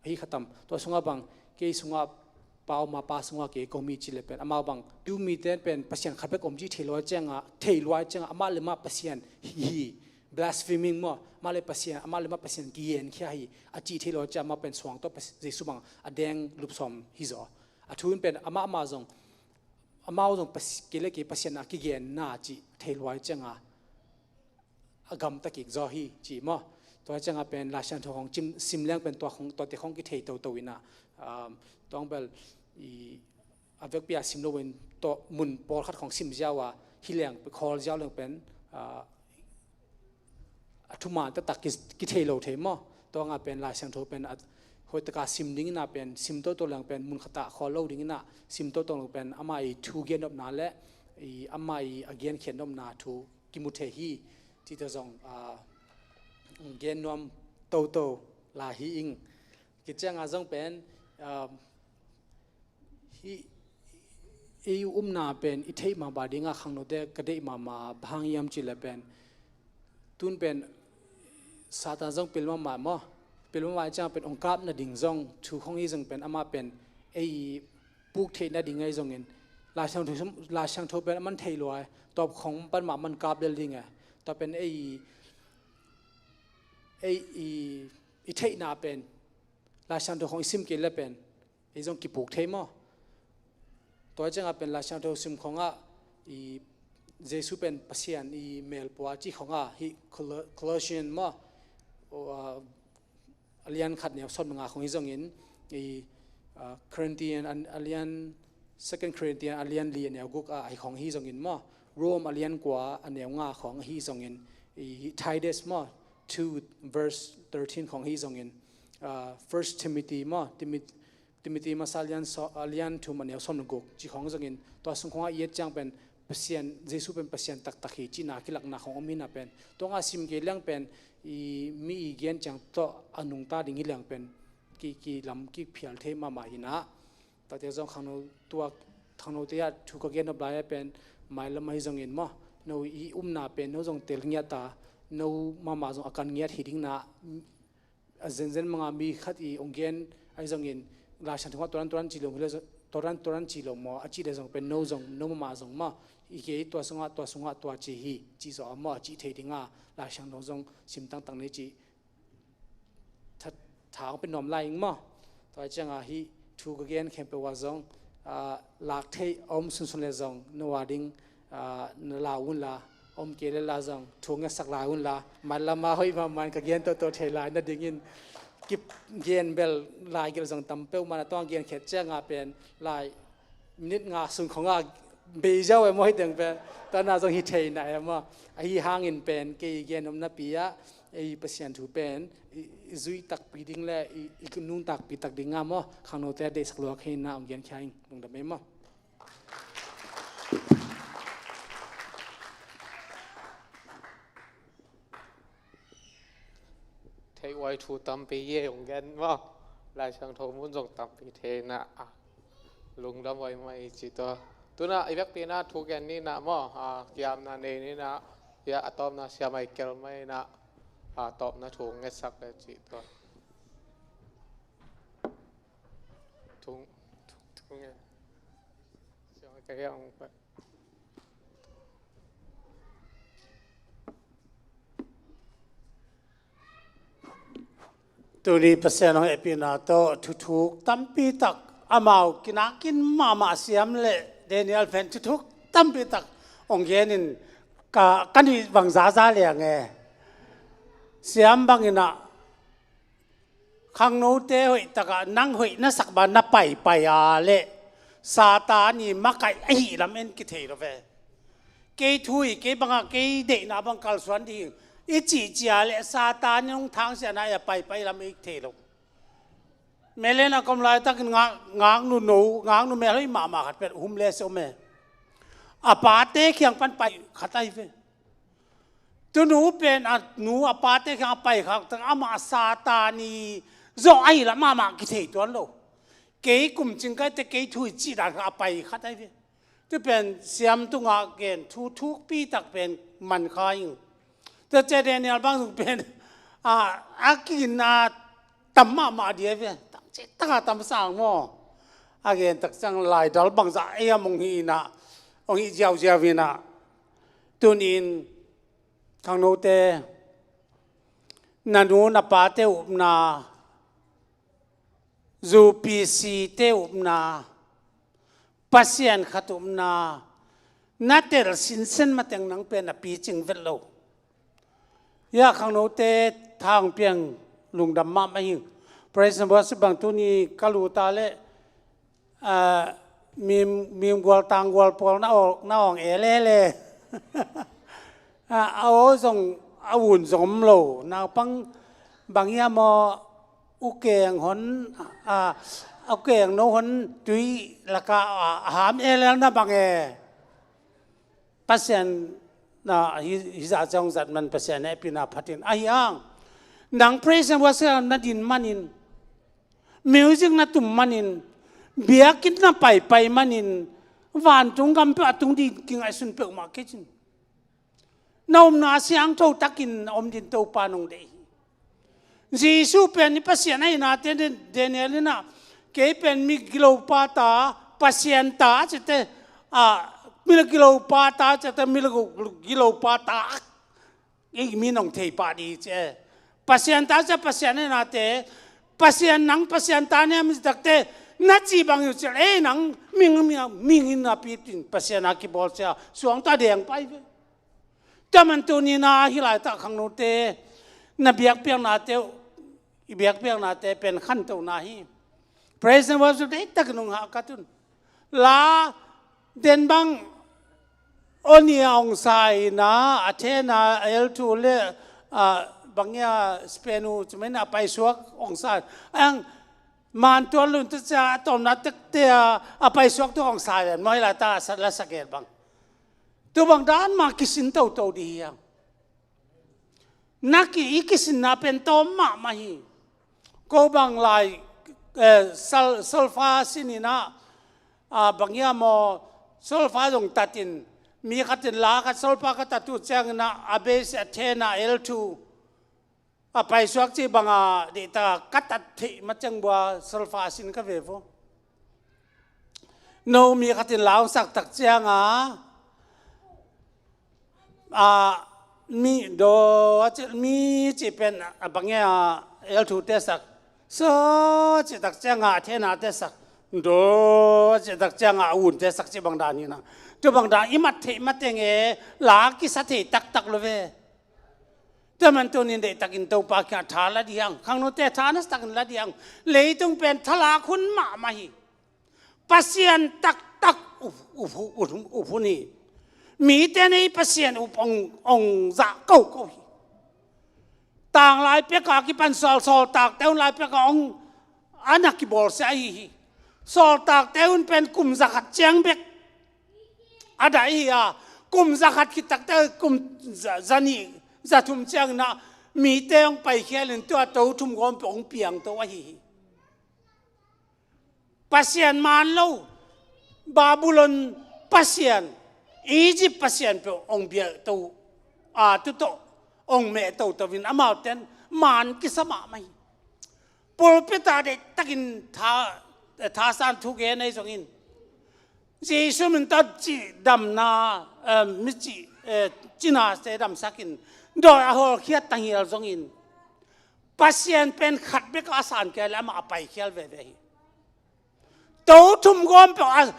ahi khatam. Tua sungah bang, kei sungah Pa om a, Pa sungah kei ka om hi ci le pen, amau bang, tu mite pen Pasian khat bek om cih thei lua ciangah, thei lua ciangah, amah le amah Pasian hi, hi, blaspheming maw, amah le Pasian, amah le amah Pasian kigenkhia hi, a cih thei lua ciangah, amah pen suang tawh Pas-, Jesu bang a deng lupsawm hi zaw. A thu in pen amah, amah zong, amau zong Pas-, kei le kei Pasian a kigenna cih thei lua ciangah, a gamta kik zaw hi ci maw. Tua ciangah pen Lai Siangtho khong cim, sim leng pen tua khong, tuate khong kithei toto in ah, um, tua bel i, a vekpi a sim loin tua mun pawlkhat khong sim ziau a, hi leng khawl ziau leng pen, ah, a thuman taktak ki, kithei lo thei maw. Tua hangah pen Lai Siangtho pen a hoih taka sim ding in ah pen, sim toto leng pen mun khatah khawl lo ding in ah, sim toto leng pen amah i thu gen nopna le i, amah i a genkhiat nopna thu kimu thei hi, cih tawh zong, ah, gen nuam toto lai hi ing. Kiciangah zong pen, ah, hih, ei upna pen i theih mahmah dingah khangnote ka deih mahmah bang hang hiam cih le pen, tun pen Satan zong pil mahmah maw, pil mahmah ciang pen hong kap nading zong thu khong hi zong pen amah pen ei puk theih nading ahi zongin, Lai Siangtho, Lai Siangtho pen a man thei lua e, tawp khong pan mah man kap lel ding e. Tua pen ei, ei i, i theihna pen, Lai Siangtho khong i sim kei le pen, ei zong kipuk thei maw. Tua ciangah pen Lai Siangtho sim khongah i Jesu pen Pasian i melpua ci khongah hih Colo-, Colossian maw, o, ah, a lian khat neu sawm nga khong hi zongin, i, ah, Corinthian a, a lian, Second Corinthian a lian li a neu guk ah ahi khong hi zongin maw, Rome a lian kua a neu nga khong hi zongin, i Titus maw, two verse thirteen khong hi zongin, ah, First Timothy maw, Timothy Timothy masa a lian so-, a lian thum a neu sawm le guk ci khong zongin, tua sung khongah i et ciang pen Pasian, Jesu pen Pasian taktak hi cihna kilakna khong om hi na pen, tua nga sim kei liang pen i mi i gen ciang tawh a nungta ding hi liang pen ki, ki lam kiphial thei mahmah hi na. Takte zong khangno tua, khangnote ah thu ka gen nop lai ah pen mailam ahi zongin maw, no i umna pen no zong tel ngiat a, no mahmah zong a kan ngiat hi ding na. A zenzen manga mi khat i ong gen ahi zongin, Lai Siangtho ah tuaran tuaran ci lo, tuaran tuaran ci lo maw, a cih le zong pen no zong, no mahmah zong maw, i kei tua sungah, tua sungah tua ci hi, ci zawh a maw, a cih thei dinga Lai Siangtho zong sim tangtang ni ci. Tha, tha ong pen nuam lai ing maw. Tua ciangah hih thu ka gen khempeuh ah zong, ah, lak theih a om sunsun le zong, no a ding, ah, na lau unla, om kei le la zong thu ngetsak lai unla, man lama hoih mahmah in ka gen toto thei lai nadingin, kip gen bel lai gelh zong tam peuhmah na tawng gen khet ciangah pen lai minute nga sung khongah bei ziau e maw, hih teng pen tana zong hi thei na e maw. Ahi hangin pen kei gen om napi ah ei Pasian thu pen i, i zui takpi ding le i, i nung takpi tak ding a maw, khangnote a deihsak lua khe in na ong gen khia ing. Lungdam ei maw. Thei uai thu tampi ye ong gen maw. Lai Siangtho mun zong tampi thei na a, lungdam uai mai ci tua. Tuna i vekpi na thu gen ni na maw, a, kiamna nei ni na, ya a tawpna Sia Michael mai na, a, tawpna thu ngetsak le ci tua. Thung, thung, thung e. Siang ka hiang pa. Tuni Pasian hong hehpihna tawh thuthuk tampi tak amau kinakin mahmah Siam le Daniel pen thuthuk tampi tak hong genin ka, ka nih bang zaza liang e. Siam bangin ah khangnote hoih takah nang hoih na sak bang na paipai a leh Satan i makaih ahi lam en kithei lo ve. Kei thu hi, kei bangah kei deihna bang kalsuan ding i cihcia leh Satan in hong thangsiahna a paipai lam i thei lo. Melen a kom laitakin ngak, ngaknu no, ngaknu mel hoih mahmah khat pen humle si om e. A pate khiang pan pai khat ahi ve. Tunu pen a nu a pate kiang a pai khak tak amah Satan i zawh ahi lam mahmah kithei tuan lo. Kei kum cing kaite kei thu i cih dan kha a pai khat ahi ve. Tu pen Siam tungah gen thu thukpi tak pen man kha ing. Tua cia Daniel bang zong pen a, a kin a tam mahmah dih ahi ve. Tam cik taka tam sang maw. A gen tak ciang laidal bangzah ei a mong hi inah, hong hi ziauziau inah. Tunin khangnote, na nu na pate upna, U P C te upna, Pasian khat upna na tel sinsen mateng nang pen a picing vet lo. Ya khangnote thang piang lungdam mahmah hi. Praise and worship bang tuni ka luta le, ah, mim, mim gual tang gual pawl na awng, na awng e lele. Ah, a aw zong, a un zong om lo. Naupang bang hiam aw, u keng hon, ah, u keng no hon tui laka, ah, a ham e lel na bang e. Pasian na hi, hizah ciang zat man Pasian hehpihna phatin ahi ang. Nang praise and worship na din manin, music na tum manin, biakinn na paipai manin, vantung gam peuh a tung ding kingaihsun peuhmah kei cin. Na omna siangtho takin na om din Topa nong deih hi. Jesu pen i Pasian ahi nate, Daniel inah, kei pen mi gilopa ta, Pasian ta a cite, a, mi gilopa ta a cite, mi gilopa ta i mi nong thei pah di ci e. Pasian ta a cite, Pasian ahi nate, Pasian nang Pasian ta niam i takte, Na cih bang hi uh ciang, ei nang mihing, mihing, mihing in napi in Pasian a kibawl cia suang tawh a deng pai ve. Tua man tuni-in ah hih laitak khangnote, na biakpiaknate uh, i biakpiaknate pen khantohna hi. Praise and worship deihtakin hong hahkat un. La den bang Oni a hong sa in ah, Athena, L two le, ah, bang hiam, Spain uh, cih manin a paisuak hong sa in. Ang man tuan lun tu cia a tawpna tekte a, a paisuak tu hong sa in, maw hih laitak a sa, la sa gen bang. Tu bang dan mah kisin toto dih hi hang. Na ki, i kisinna pen tawm mahmah hi. Ko bang lai, eh, sol, solfa sin in ah, ah, bang hiam maw, solfa zong tat in, mi khat in la khat solfa ka tat uh ciangin ah, a base Athena L two a paisuak cih bang a deihtak ka tat theih ma ciang bua solfa sin ka ve vo. No mi khat in la hong sak tak ciang a, a, mi do a cih, mi cih pen a bang hiam, a L two te sak. So cih tak ciang a Athena te sak. Do cih tak ciang a a un te sak cih bang dan hi in ah. Tu bang dan i mat theih mateng e, la kisa thei taktak lo ve. Tua man tuni-in deihtakin Topa kiangah tha la dih hang. Khangnote tha nasatakin la dih hang. Leitung pen thalak hun mahmah hi. Pasian taktak up, up, up, up hun hi. Mite in ei Pasian up hong, hong zah koko hi. Tanglai pek a kipan sawl, sawltakte hun lai pek a hong a na kibawlsia ahi hi. Sawltakte hun pen kum zakhat ciang bek a dah hi a, kum zakhat khit takte kum za, zanih, zathum ciangin ah mite hong paikhial in tua Tothum Gawm peuh hong piangto ahi hi. Pasian man lo, Babylon pasian, Egypt pasian peuh hong biakto a, tu tawh hong meh toto in amaute in man kisa mahmah hi. Pulpit ah deihtakin tha, thasan thu gen ahi zongin, Jesu min tawh cih damna, eh, mi cih, eh, cinate damsak in, dawi a hawlkhiat tanghial zongin, Pasian pen khat bek a san kei leh amah a paikhial veve hi. Tothum gawm peuh a,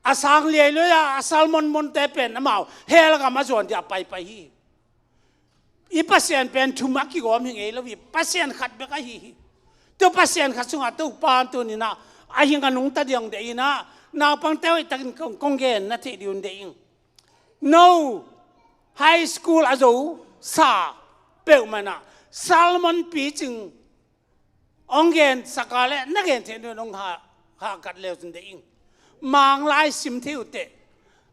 a sang liailui a, a salmon monte pen amau hell gam a zuan ding a paipai hi. I Pasian pen thum a kigawm hi ngei lo hi, Pasian khat bek ahi hi. Tua Pasian khat sungah Topa in tuni-in ah a hing a nungta ding hong deih in ah, naupangte hoihtakin kong, kong gen na theih ding un deih ing. No high school a zo sa peuhmah in ah, salmon picing hong gensak a leh na gen theih ding un hong ha, hahkat le uh cin deih ing. Manglai sim thei uh teh,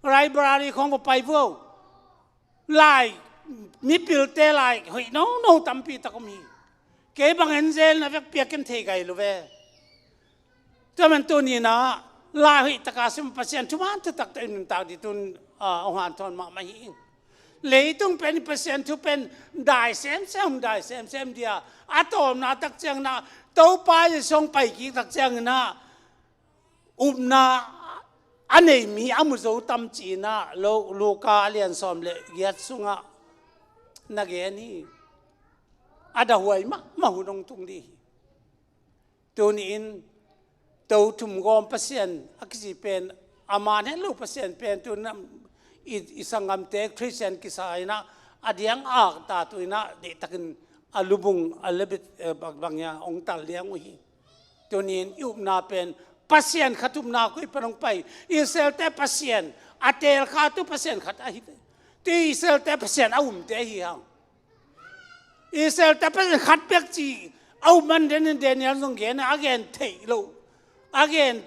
library khawng va pai vo. Lai, mipilte lai hoih nono tampi tak om hi. Kei bang en zel na vekpi a ken thei gai lo ve. Tua man tuni-in ah lai hoih taka sim, Pasian thuman thutak tawh i nuntak ding tun, ah, hong hanthawn mahmah hi ing. Leitung pen i Pasian thu pen dai semsem, dai semsem dia, a tawpna tak ciangin ah Topa Jesu hong pai kik tak ciangin ah upna a nei mi a mu zo tam ci-in ah Lu, Luka a lian sawm le giat sungah na gen hi. A dahuai mahmah hun hong tung ding hi. Tuni-in Tothum Gawm Pasian a kici pen, a man het lo Pasian pen tun ah i, i sanggamte Khristian kisa in ah a diang a ta tu in ah deihtakin a lubung a lebit, eh, bang, bang hiam hong tal liang uh hi. Tuni-in i upna pen Pasian khat upna koi pan hong pai? Israelte Pasian, a teelkhatu Pasian khat ahi ve. Tu Israelte Pasian a umte ahi hang. Israelte Pasian khat bek ci a um man den in Daniel zong gen a, a gen theih loh, a gen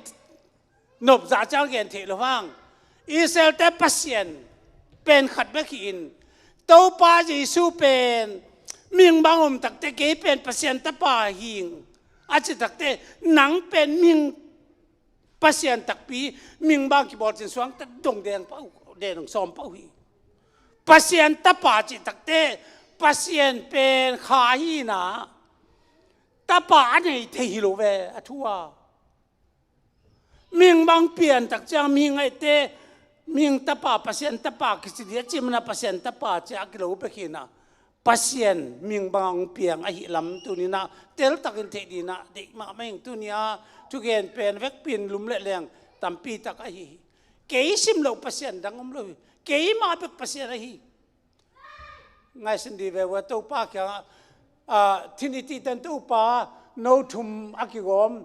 nopzah ciang a gen theih loh hang. Israelte Pasian pen khat bek hi in, Topa Jesu pen mihing bang um takte kei pen Pasian Tapa hi ing a ci takte, nang pen mihing Pasian takpi, mihing bang kibawl cin suang ta dong deng pah uh, deng dong sawm pah uh hi. Pasian Tapa cih takte, Pasian pen kha hi in ah, tapa a nei thei hi lo ve, a thu a. Mihing bang pian tak ciang mihing ahihte, mihing tapa, Pasian Tapa kici ding a cih man a Pasian Tapa ci a kilo bek hi in ah, Pasian min bang hong piang ahih lam tuni-in ah teltakin theih dingin ah deih mahmah ing. Tuni-a thugen pen vekpi-in lum le leng tampi tak ahi hi. Kei sim loh Pasian dang om lo hi. Keimah bek Pasian ahi. Ngaihsun dih ve ua, Topa kiangah, ah, Trinity ten Topa no thum a kigawm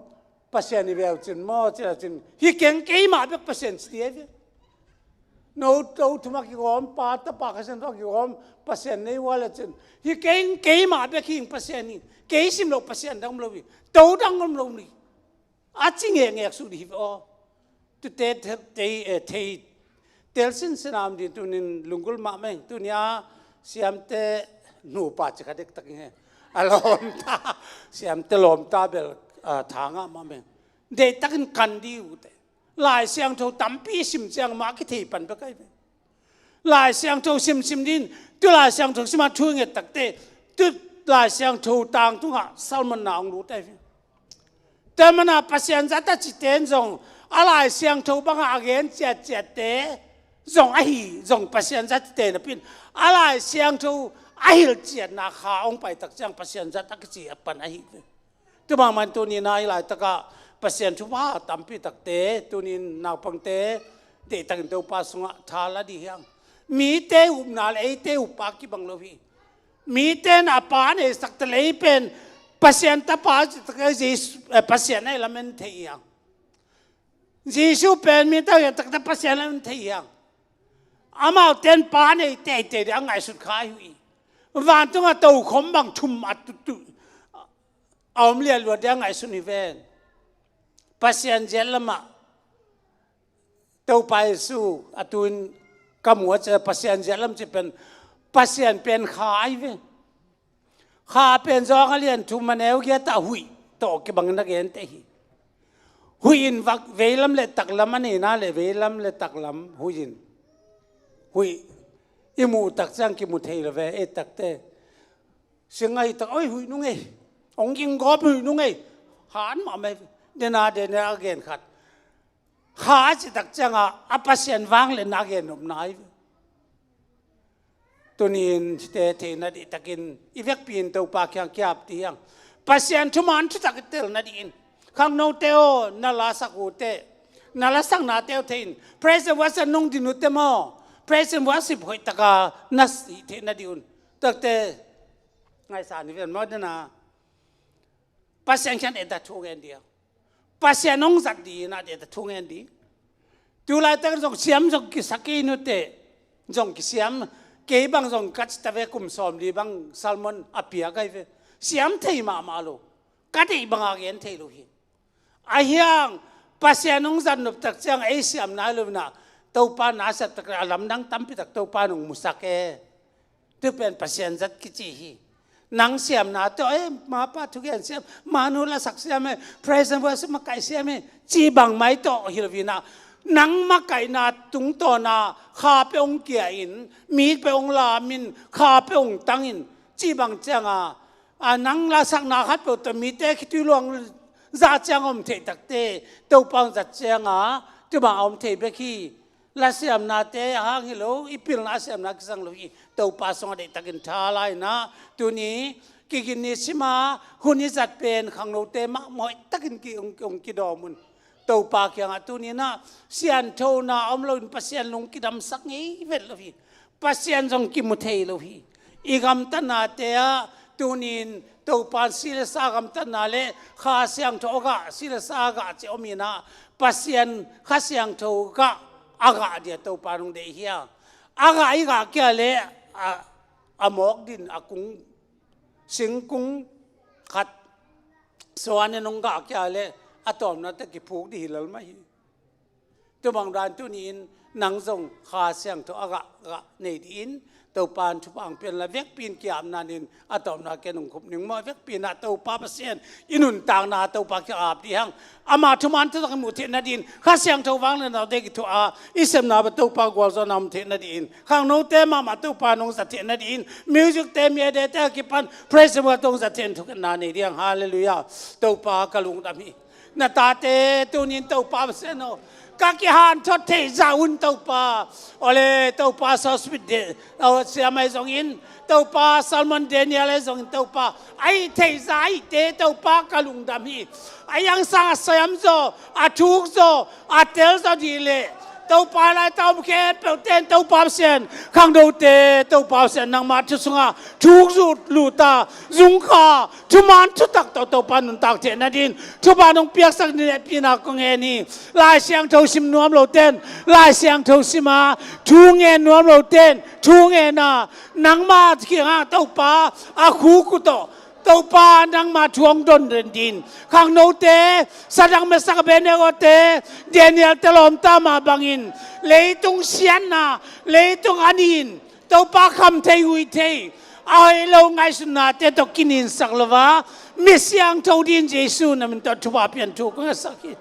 Pasian hi ve uh cin maw, ci le cin, hi keng, keimah bek Pasian ci dih ahi ve. No, no thum a kigawm, Pa, Tapa, Kha Siangtho a kigawm Pasian nei ua le cin, hi keng, keimah bek hi ing Pasian hi. Kei sim loh Pasian dang om lo hi. To dang om lo hi. A ci ngekngek suk dih hi ve aw. Tute te, te, eh, thei tel sinsin a om dih, tunin lunggulh mahmah ing. Tuni-a siamte nupa ci kha dektak ing he. A lawmta, siamte lawmta bel, ah, tha ngah mahmah ing. Deihtakin kan dih uh teh. Lai Siangtho tampi sim ciang mah kithei pan bek ahi ve. Lai Siangtho simsim dih in, tu Lai Siangtho sim a thu i nget takteh, tu Lai Siangtho tang tungah salmonna hong lut ahi ve. Tua manin ah Pasian zat a cite in zong a Lai Siangtho bangah a gen ciatciatte zong ahi, zong Pasian zat cite napi-in a Lai Siangtho a hilhciatna kha hong pai tak ciang Pasian zat a kici a pan ahi ve. Tua bangmah in tuni-in ah hih laitakah Pasian thupha tampi takte, tuni-in naupangte deihtakin Topa sungah tha la dih hi hang. Mite upna le eite uppa kibang lo hi. Mite in a Pa a neisak ta le ei pen Pasian Tapa a cih takteh Jesu, eh, Pasian ahi lam en thei hi hang. Jesu pen mite a neisak takteh Pasian ahi lam en thei hi hang. Amaute in Pa a nei teitei ding a ngaihsut kha hi uh hi. Vantungah tokhom bang thum a tuttuh a om lialuat ding a ngaihsun hi ven. Pasian ziat lamah Topa Jesu a tu-in ka muh a cih Pasian ziat lam cih pen, Pasian pen kha ahi ve. Kha pen Johan a lian thum a neu giat ah huih tawh kibangin a gente hi. Huih in vak veilam le taklam a neina le veilam le taklam huih in. Huih i muh tak ciang kimu thei lo ve, ei takte. Sing ahi tak, oi, huih nung ei. Ong ging gawp huih nung ei. Han mahmah ei. Dena, dena a gen khat. Kha a cih tak ciangah a Pasian vangliatna a gen nopna ahi ve. Tuni-in hihte theihna dih takin i vekpi-in Topa kiang kiap dih hi hang. Pasian thuman thutak i tel nadih in. Khangnote aw, na lasak uh teh, na lasaknate uh thei in. Praise and worship nong din uh teh maw, praise and worship hoih taka na sih theih nadih un. Takte ngaihsan hi ven maw, dena Pasian kiang deihta thu ngen dih a, Pasian hong zat dih in a deihta thu ngen dih. Tu laitak zong siam zong kisa kei in uh teh, zong kisiam, kei bang zong ka ci ta ve, kum sawmli bang sermon a piak ahi ve. Siam thei mahmah lo. Ka deih banga gen thei lo hi. Ahi hang Pasian hong zat nop tak ciang ei siam nai lo in ah, Topa na siam tak a lamdang tampi tak Topa in hong musak e. Tu pen Pasian zat kici hi. Nang siamna tawh, eh, mapa thugen siam, manu lasak siam e, praise and worship makaih siam e, ci bang mai tawh hi lo in ah, nang makaihna tungtawna kha peuh hong kia in, mi peuh hong lam in, kha peuh hong tang in, ci bang cianga, a, nang lasakna khat peuh tawh mite khitui luang zah ciang a om theih takte, Topa hong zat cianga tu bang a om thei bek hi. Lasiamnate a hang hi lo, i pilna a siamna kisang lo hi. Topa sungah deihtakin tha la in ah, tuni kigin ni sima hun i zat pen khangnote mah mawh takin ki, hong, hong kidawm un. Topa kiangah tuni in ah sianthona a om loin Pasian lung kidamsak ngei vet lo hi. Pasian zong kimu thei lo hi. I gamtatnate ah tunin Topa in si le sa gamtatna le Kha Siangtho a gah, si le sa a gah ci om in ah, Pasian Kha Siangtho gah a gah dih a Topa in hong deih hi a. A gah i gah kia le a, a mawk din a kung, singkung khat suan in hong gah kia le a tawpna tawh kiphuk dih hi lel mah hi. Tu bang dan tuni in nang zong Kha Siangtho a gah, gah nei dih in, Topa in thupha hong pia in la, vekpi in ki-apna in a tawpna ken hong khup ning maw, vekpi in ah Topa Pasian i nuntakna Topa kiang ap dih hang. Ama thuman thutak i muh theih nadih in Kha Siangtho vangliatna tawh i thuah a, i sepna bang Topa gualzawhna om theih nadih in, khangnote mahmah Topa in hong zat theih nadih in, music te, mi a dete a kipan praise and worship hong zat theih in thukhenna nei dih hang. Halleluiah. Topa ka lungdam hi. Na tate tunin Topa Pasian aw, Ka kihanthawn theih zah un Topa. Awle Topa Sawspit de, aw, siam ahi zongin, Topa Salmon Daniel ahi zongin, Topa a hih theih zah a hihte Topa ka lungdam hi. A hiang sang a siam zaw, a thuk zaw, a tel zaw dih leh Topa lai ta om khempeuh ten Topa Pasian khangnote Topa Pasian nangmah thu sungah thuk zut luta zungkha thuman thutak tawh Topa nuntak theih nadin thupha nong piaksak ding hehpihna kong ngen hi. Lai Siangtho sim nuam lo ten Lai Siangtho sima, thu ngen nuam lo ten thu ngena, nangmah kiangah Topa a khuk uh tawh Topa nangmah thu hong don den din khangnote, Sadrak, Mesak, Abednego te, Daniel te lawmta mah bangin leitung siatna, leitung an in Topa kham thei, hui thei, a hoih lo ngaihsutnate tawh kininsak lo a, mi siangtho din Jesu na min tawh thupha pian thu ka ngetsak hi.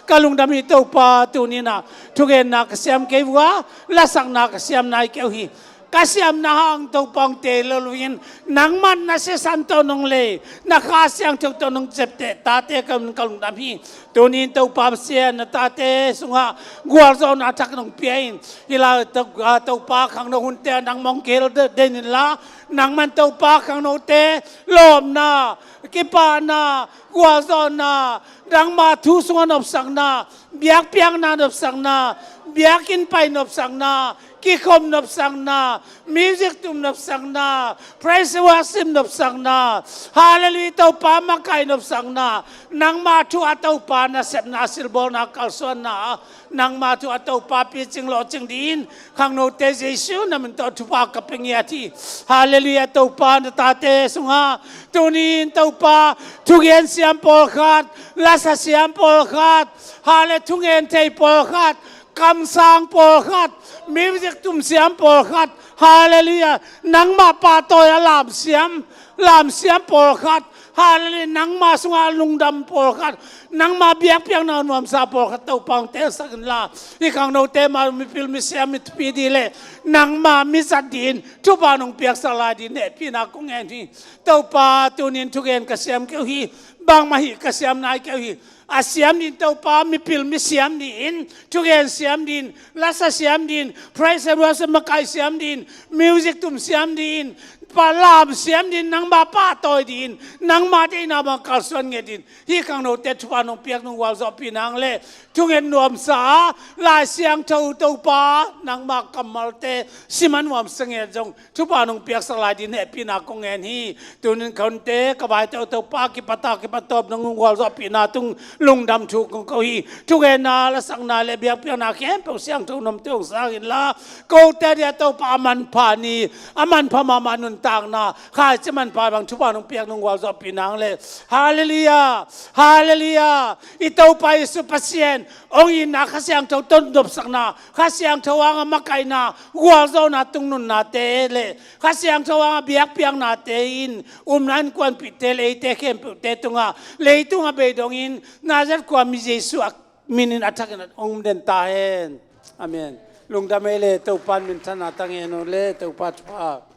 Ka lungdam hi Topa, tuninah thugenna ka siam kei uh a, lasakna ka siam nai kei uh hi. Ka siamna hang Topa hong tei lo loin nangman na sisan tawh nong lei, na Kha Siangtho tawh nong cepteh tate ka, ka lungdam hi. Tunin Topa Pasian na tate sungah gualzawhna thak nong pia in. Hih lai To-, ah, Topa khangno hunte ah nangmah hong kihel de-, den inla, nangman Topa khangnote lawpna, kipahna, gualzawhna, nangmah thu sungah nopsakna, biakpiakna nopsakna, biakinn pai nopsakna, kikhop nopsakna, music tum nopsakna, praise worship nopsakna, Hallelujah, Topa makaih nopsakna, nangmah thu a Topa nasepna, silbawlna, kalsuanna, nangmah thu a Topa picing lawhcing din khangnote Jesu na min tawh thupha ka pia ngiat hi. Hallelujah, Topa na tate sungah tunin Topa thugen siam pawlkhat, lasa siam pawlkhat, hale thungen thei pawlkhat, kamsang pawlkhat, music tum siam pawlkhat, Hallelujah, nangmah pahtawi a lam siam, lam siam pawlkhat, Hallelujah, nangmah sungah lungdam pawlkhat, nangmah biakpiakna nuamsa pawlkhat Topa hong telsak inla, hih khangnote mah mipil misiam mi thupi dih leh nangmah mi zat dih in thupha nong piaksak lai dih hehpihna kong ngen hi. Topa tunin thugen ka siam kei uh hi. Bangmah hih ka siam nai kei uh hi. A siam dih in Topa mipil misiam dih in, thugen siam dih in, lasa siam dih in, praise and worship makaih siam dih in, music tum siam dih in, pa lam siam dih in, nangmah pahtawi dih in, nangmah deihna bang kalsuan nget dih in, hih khangnote thupha nong piak nong gualzawhpih nang le thunget nuamsa a Lai Siangtho Topa nangmah kammalte siman nuamsa nget zong thupha nong piaksak lai dih hehpihna kong ngen hi. Tunin khonte ka vaite uh Topa kipata kipatawp nong gualzawhpihna tung lungdam thu kong ko hi. Thugenna, lasakna le biakpiakna khempeuh siangtho nomte hong sang inla, kote dia Topa a manpha ni, a manpha mahmah nuntakna, khaici manpha bang thupha nong piak nong gualzawhpih nang le. Hallelujah, Hallelujah. I Topa Jesu Pasian hong itna, Kha Siangtho tawh nopsakna, Kha Siangtho hanga makaihna, gualzawhna tungnunnate le Kha Siangtho hanga biakpiaknate in upna innkuanpihte le eite khempeuhte tungah leitung a bei dongin Nazareth khuami Jesu a minin a thakin hong den ta hen. Amen. Lungdam ei le, Topa in minthanna tang hen uh le, Topa thupha.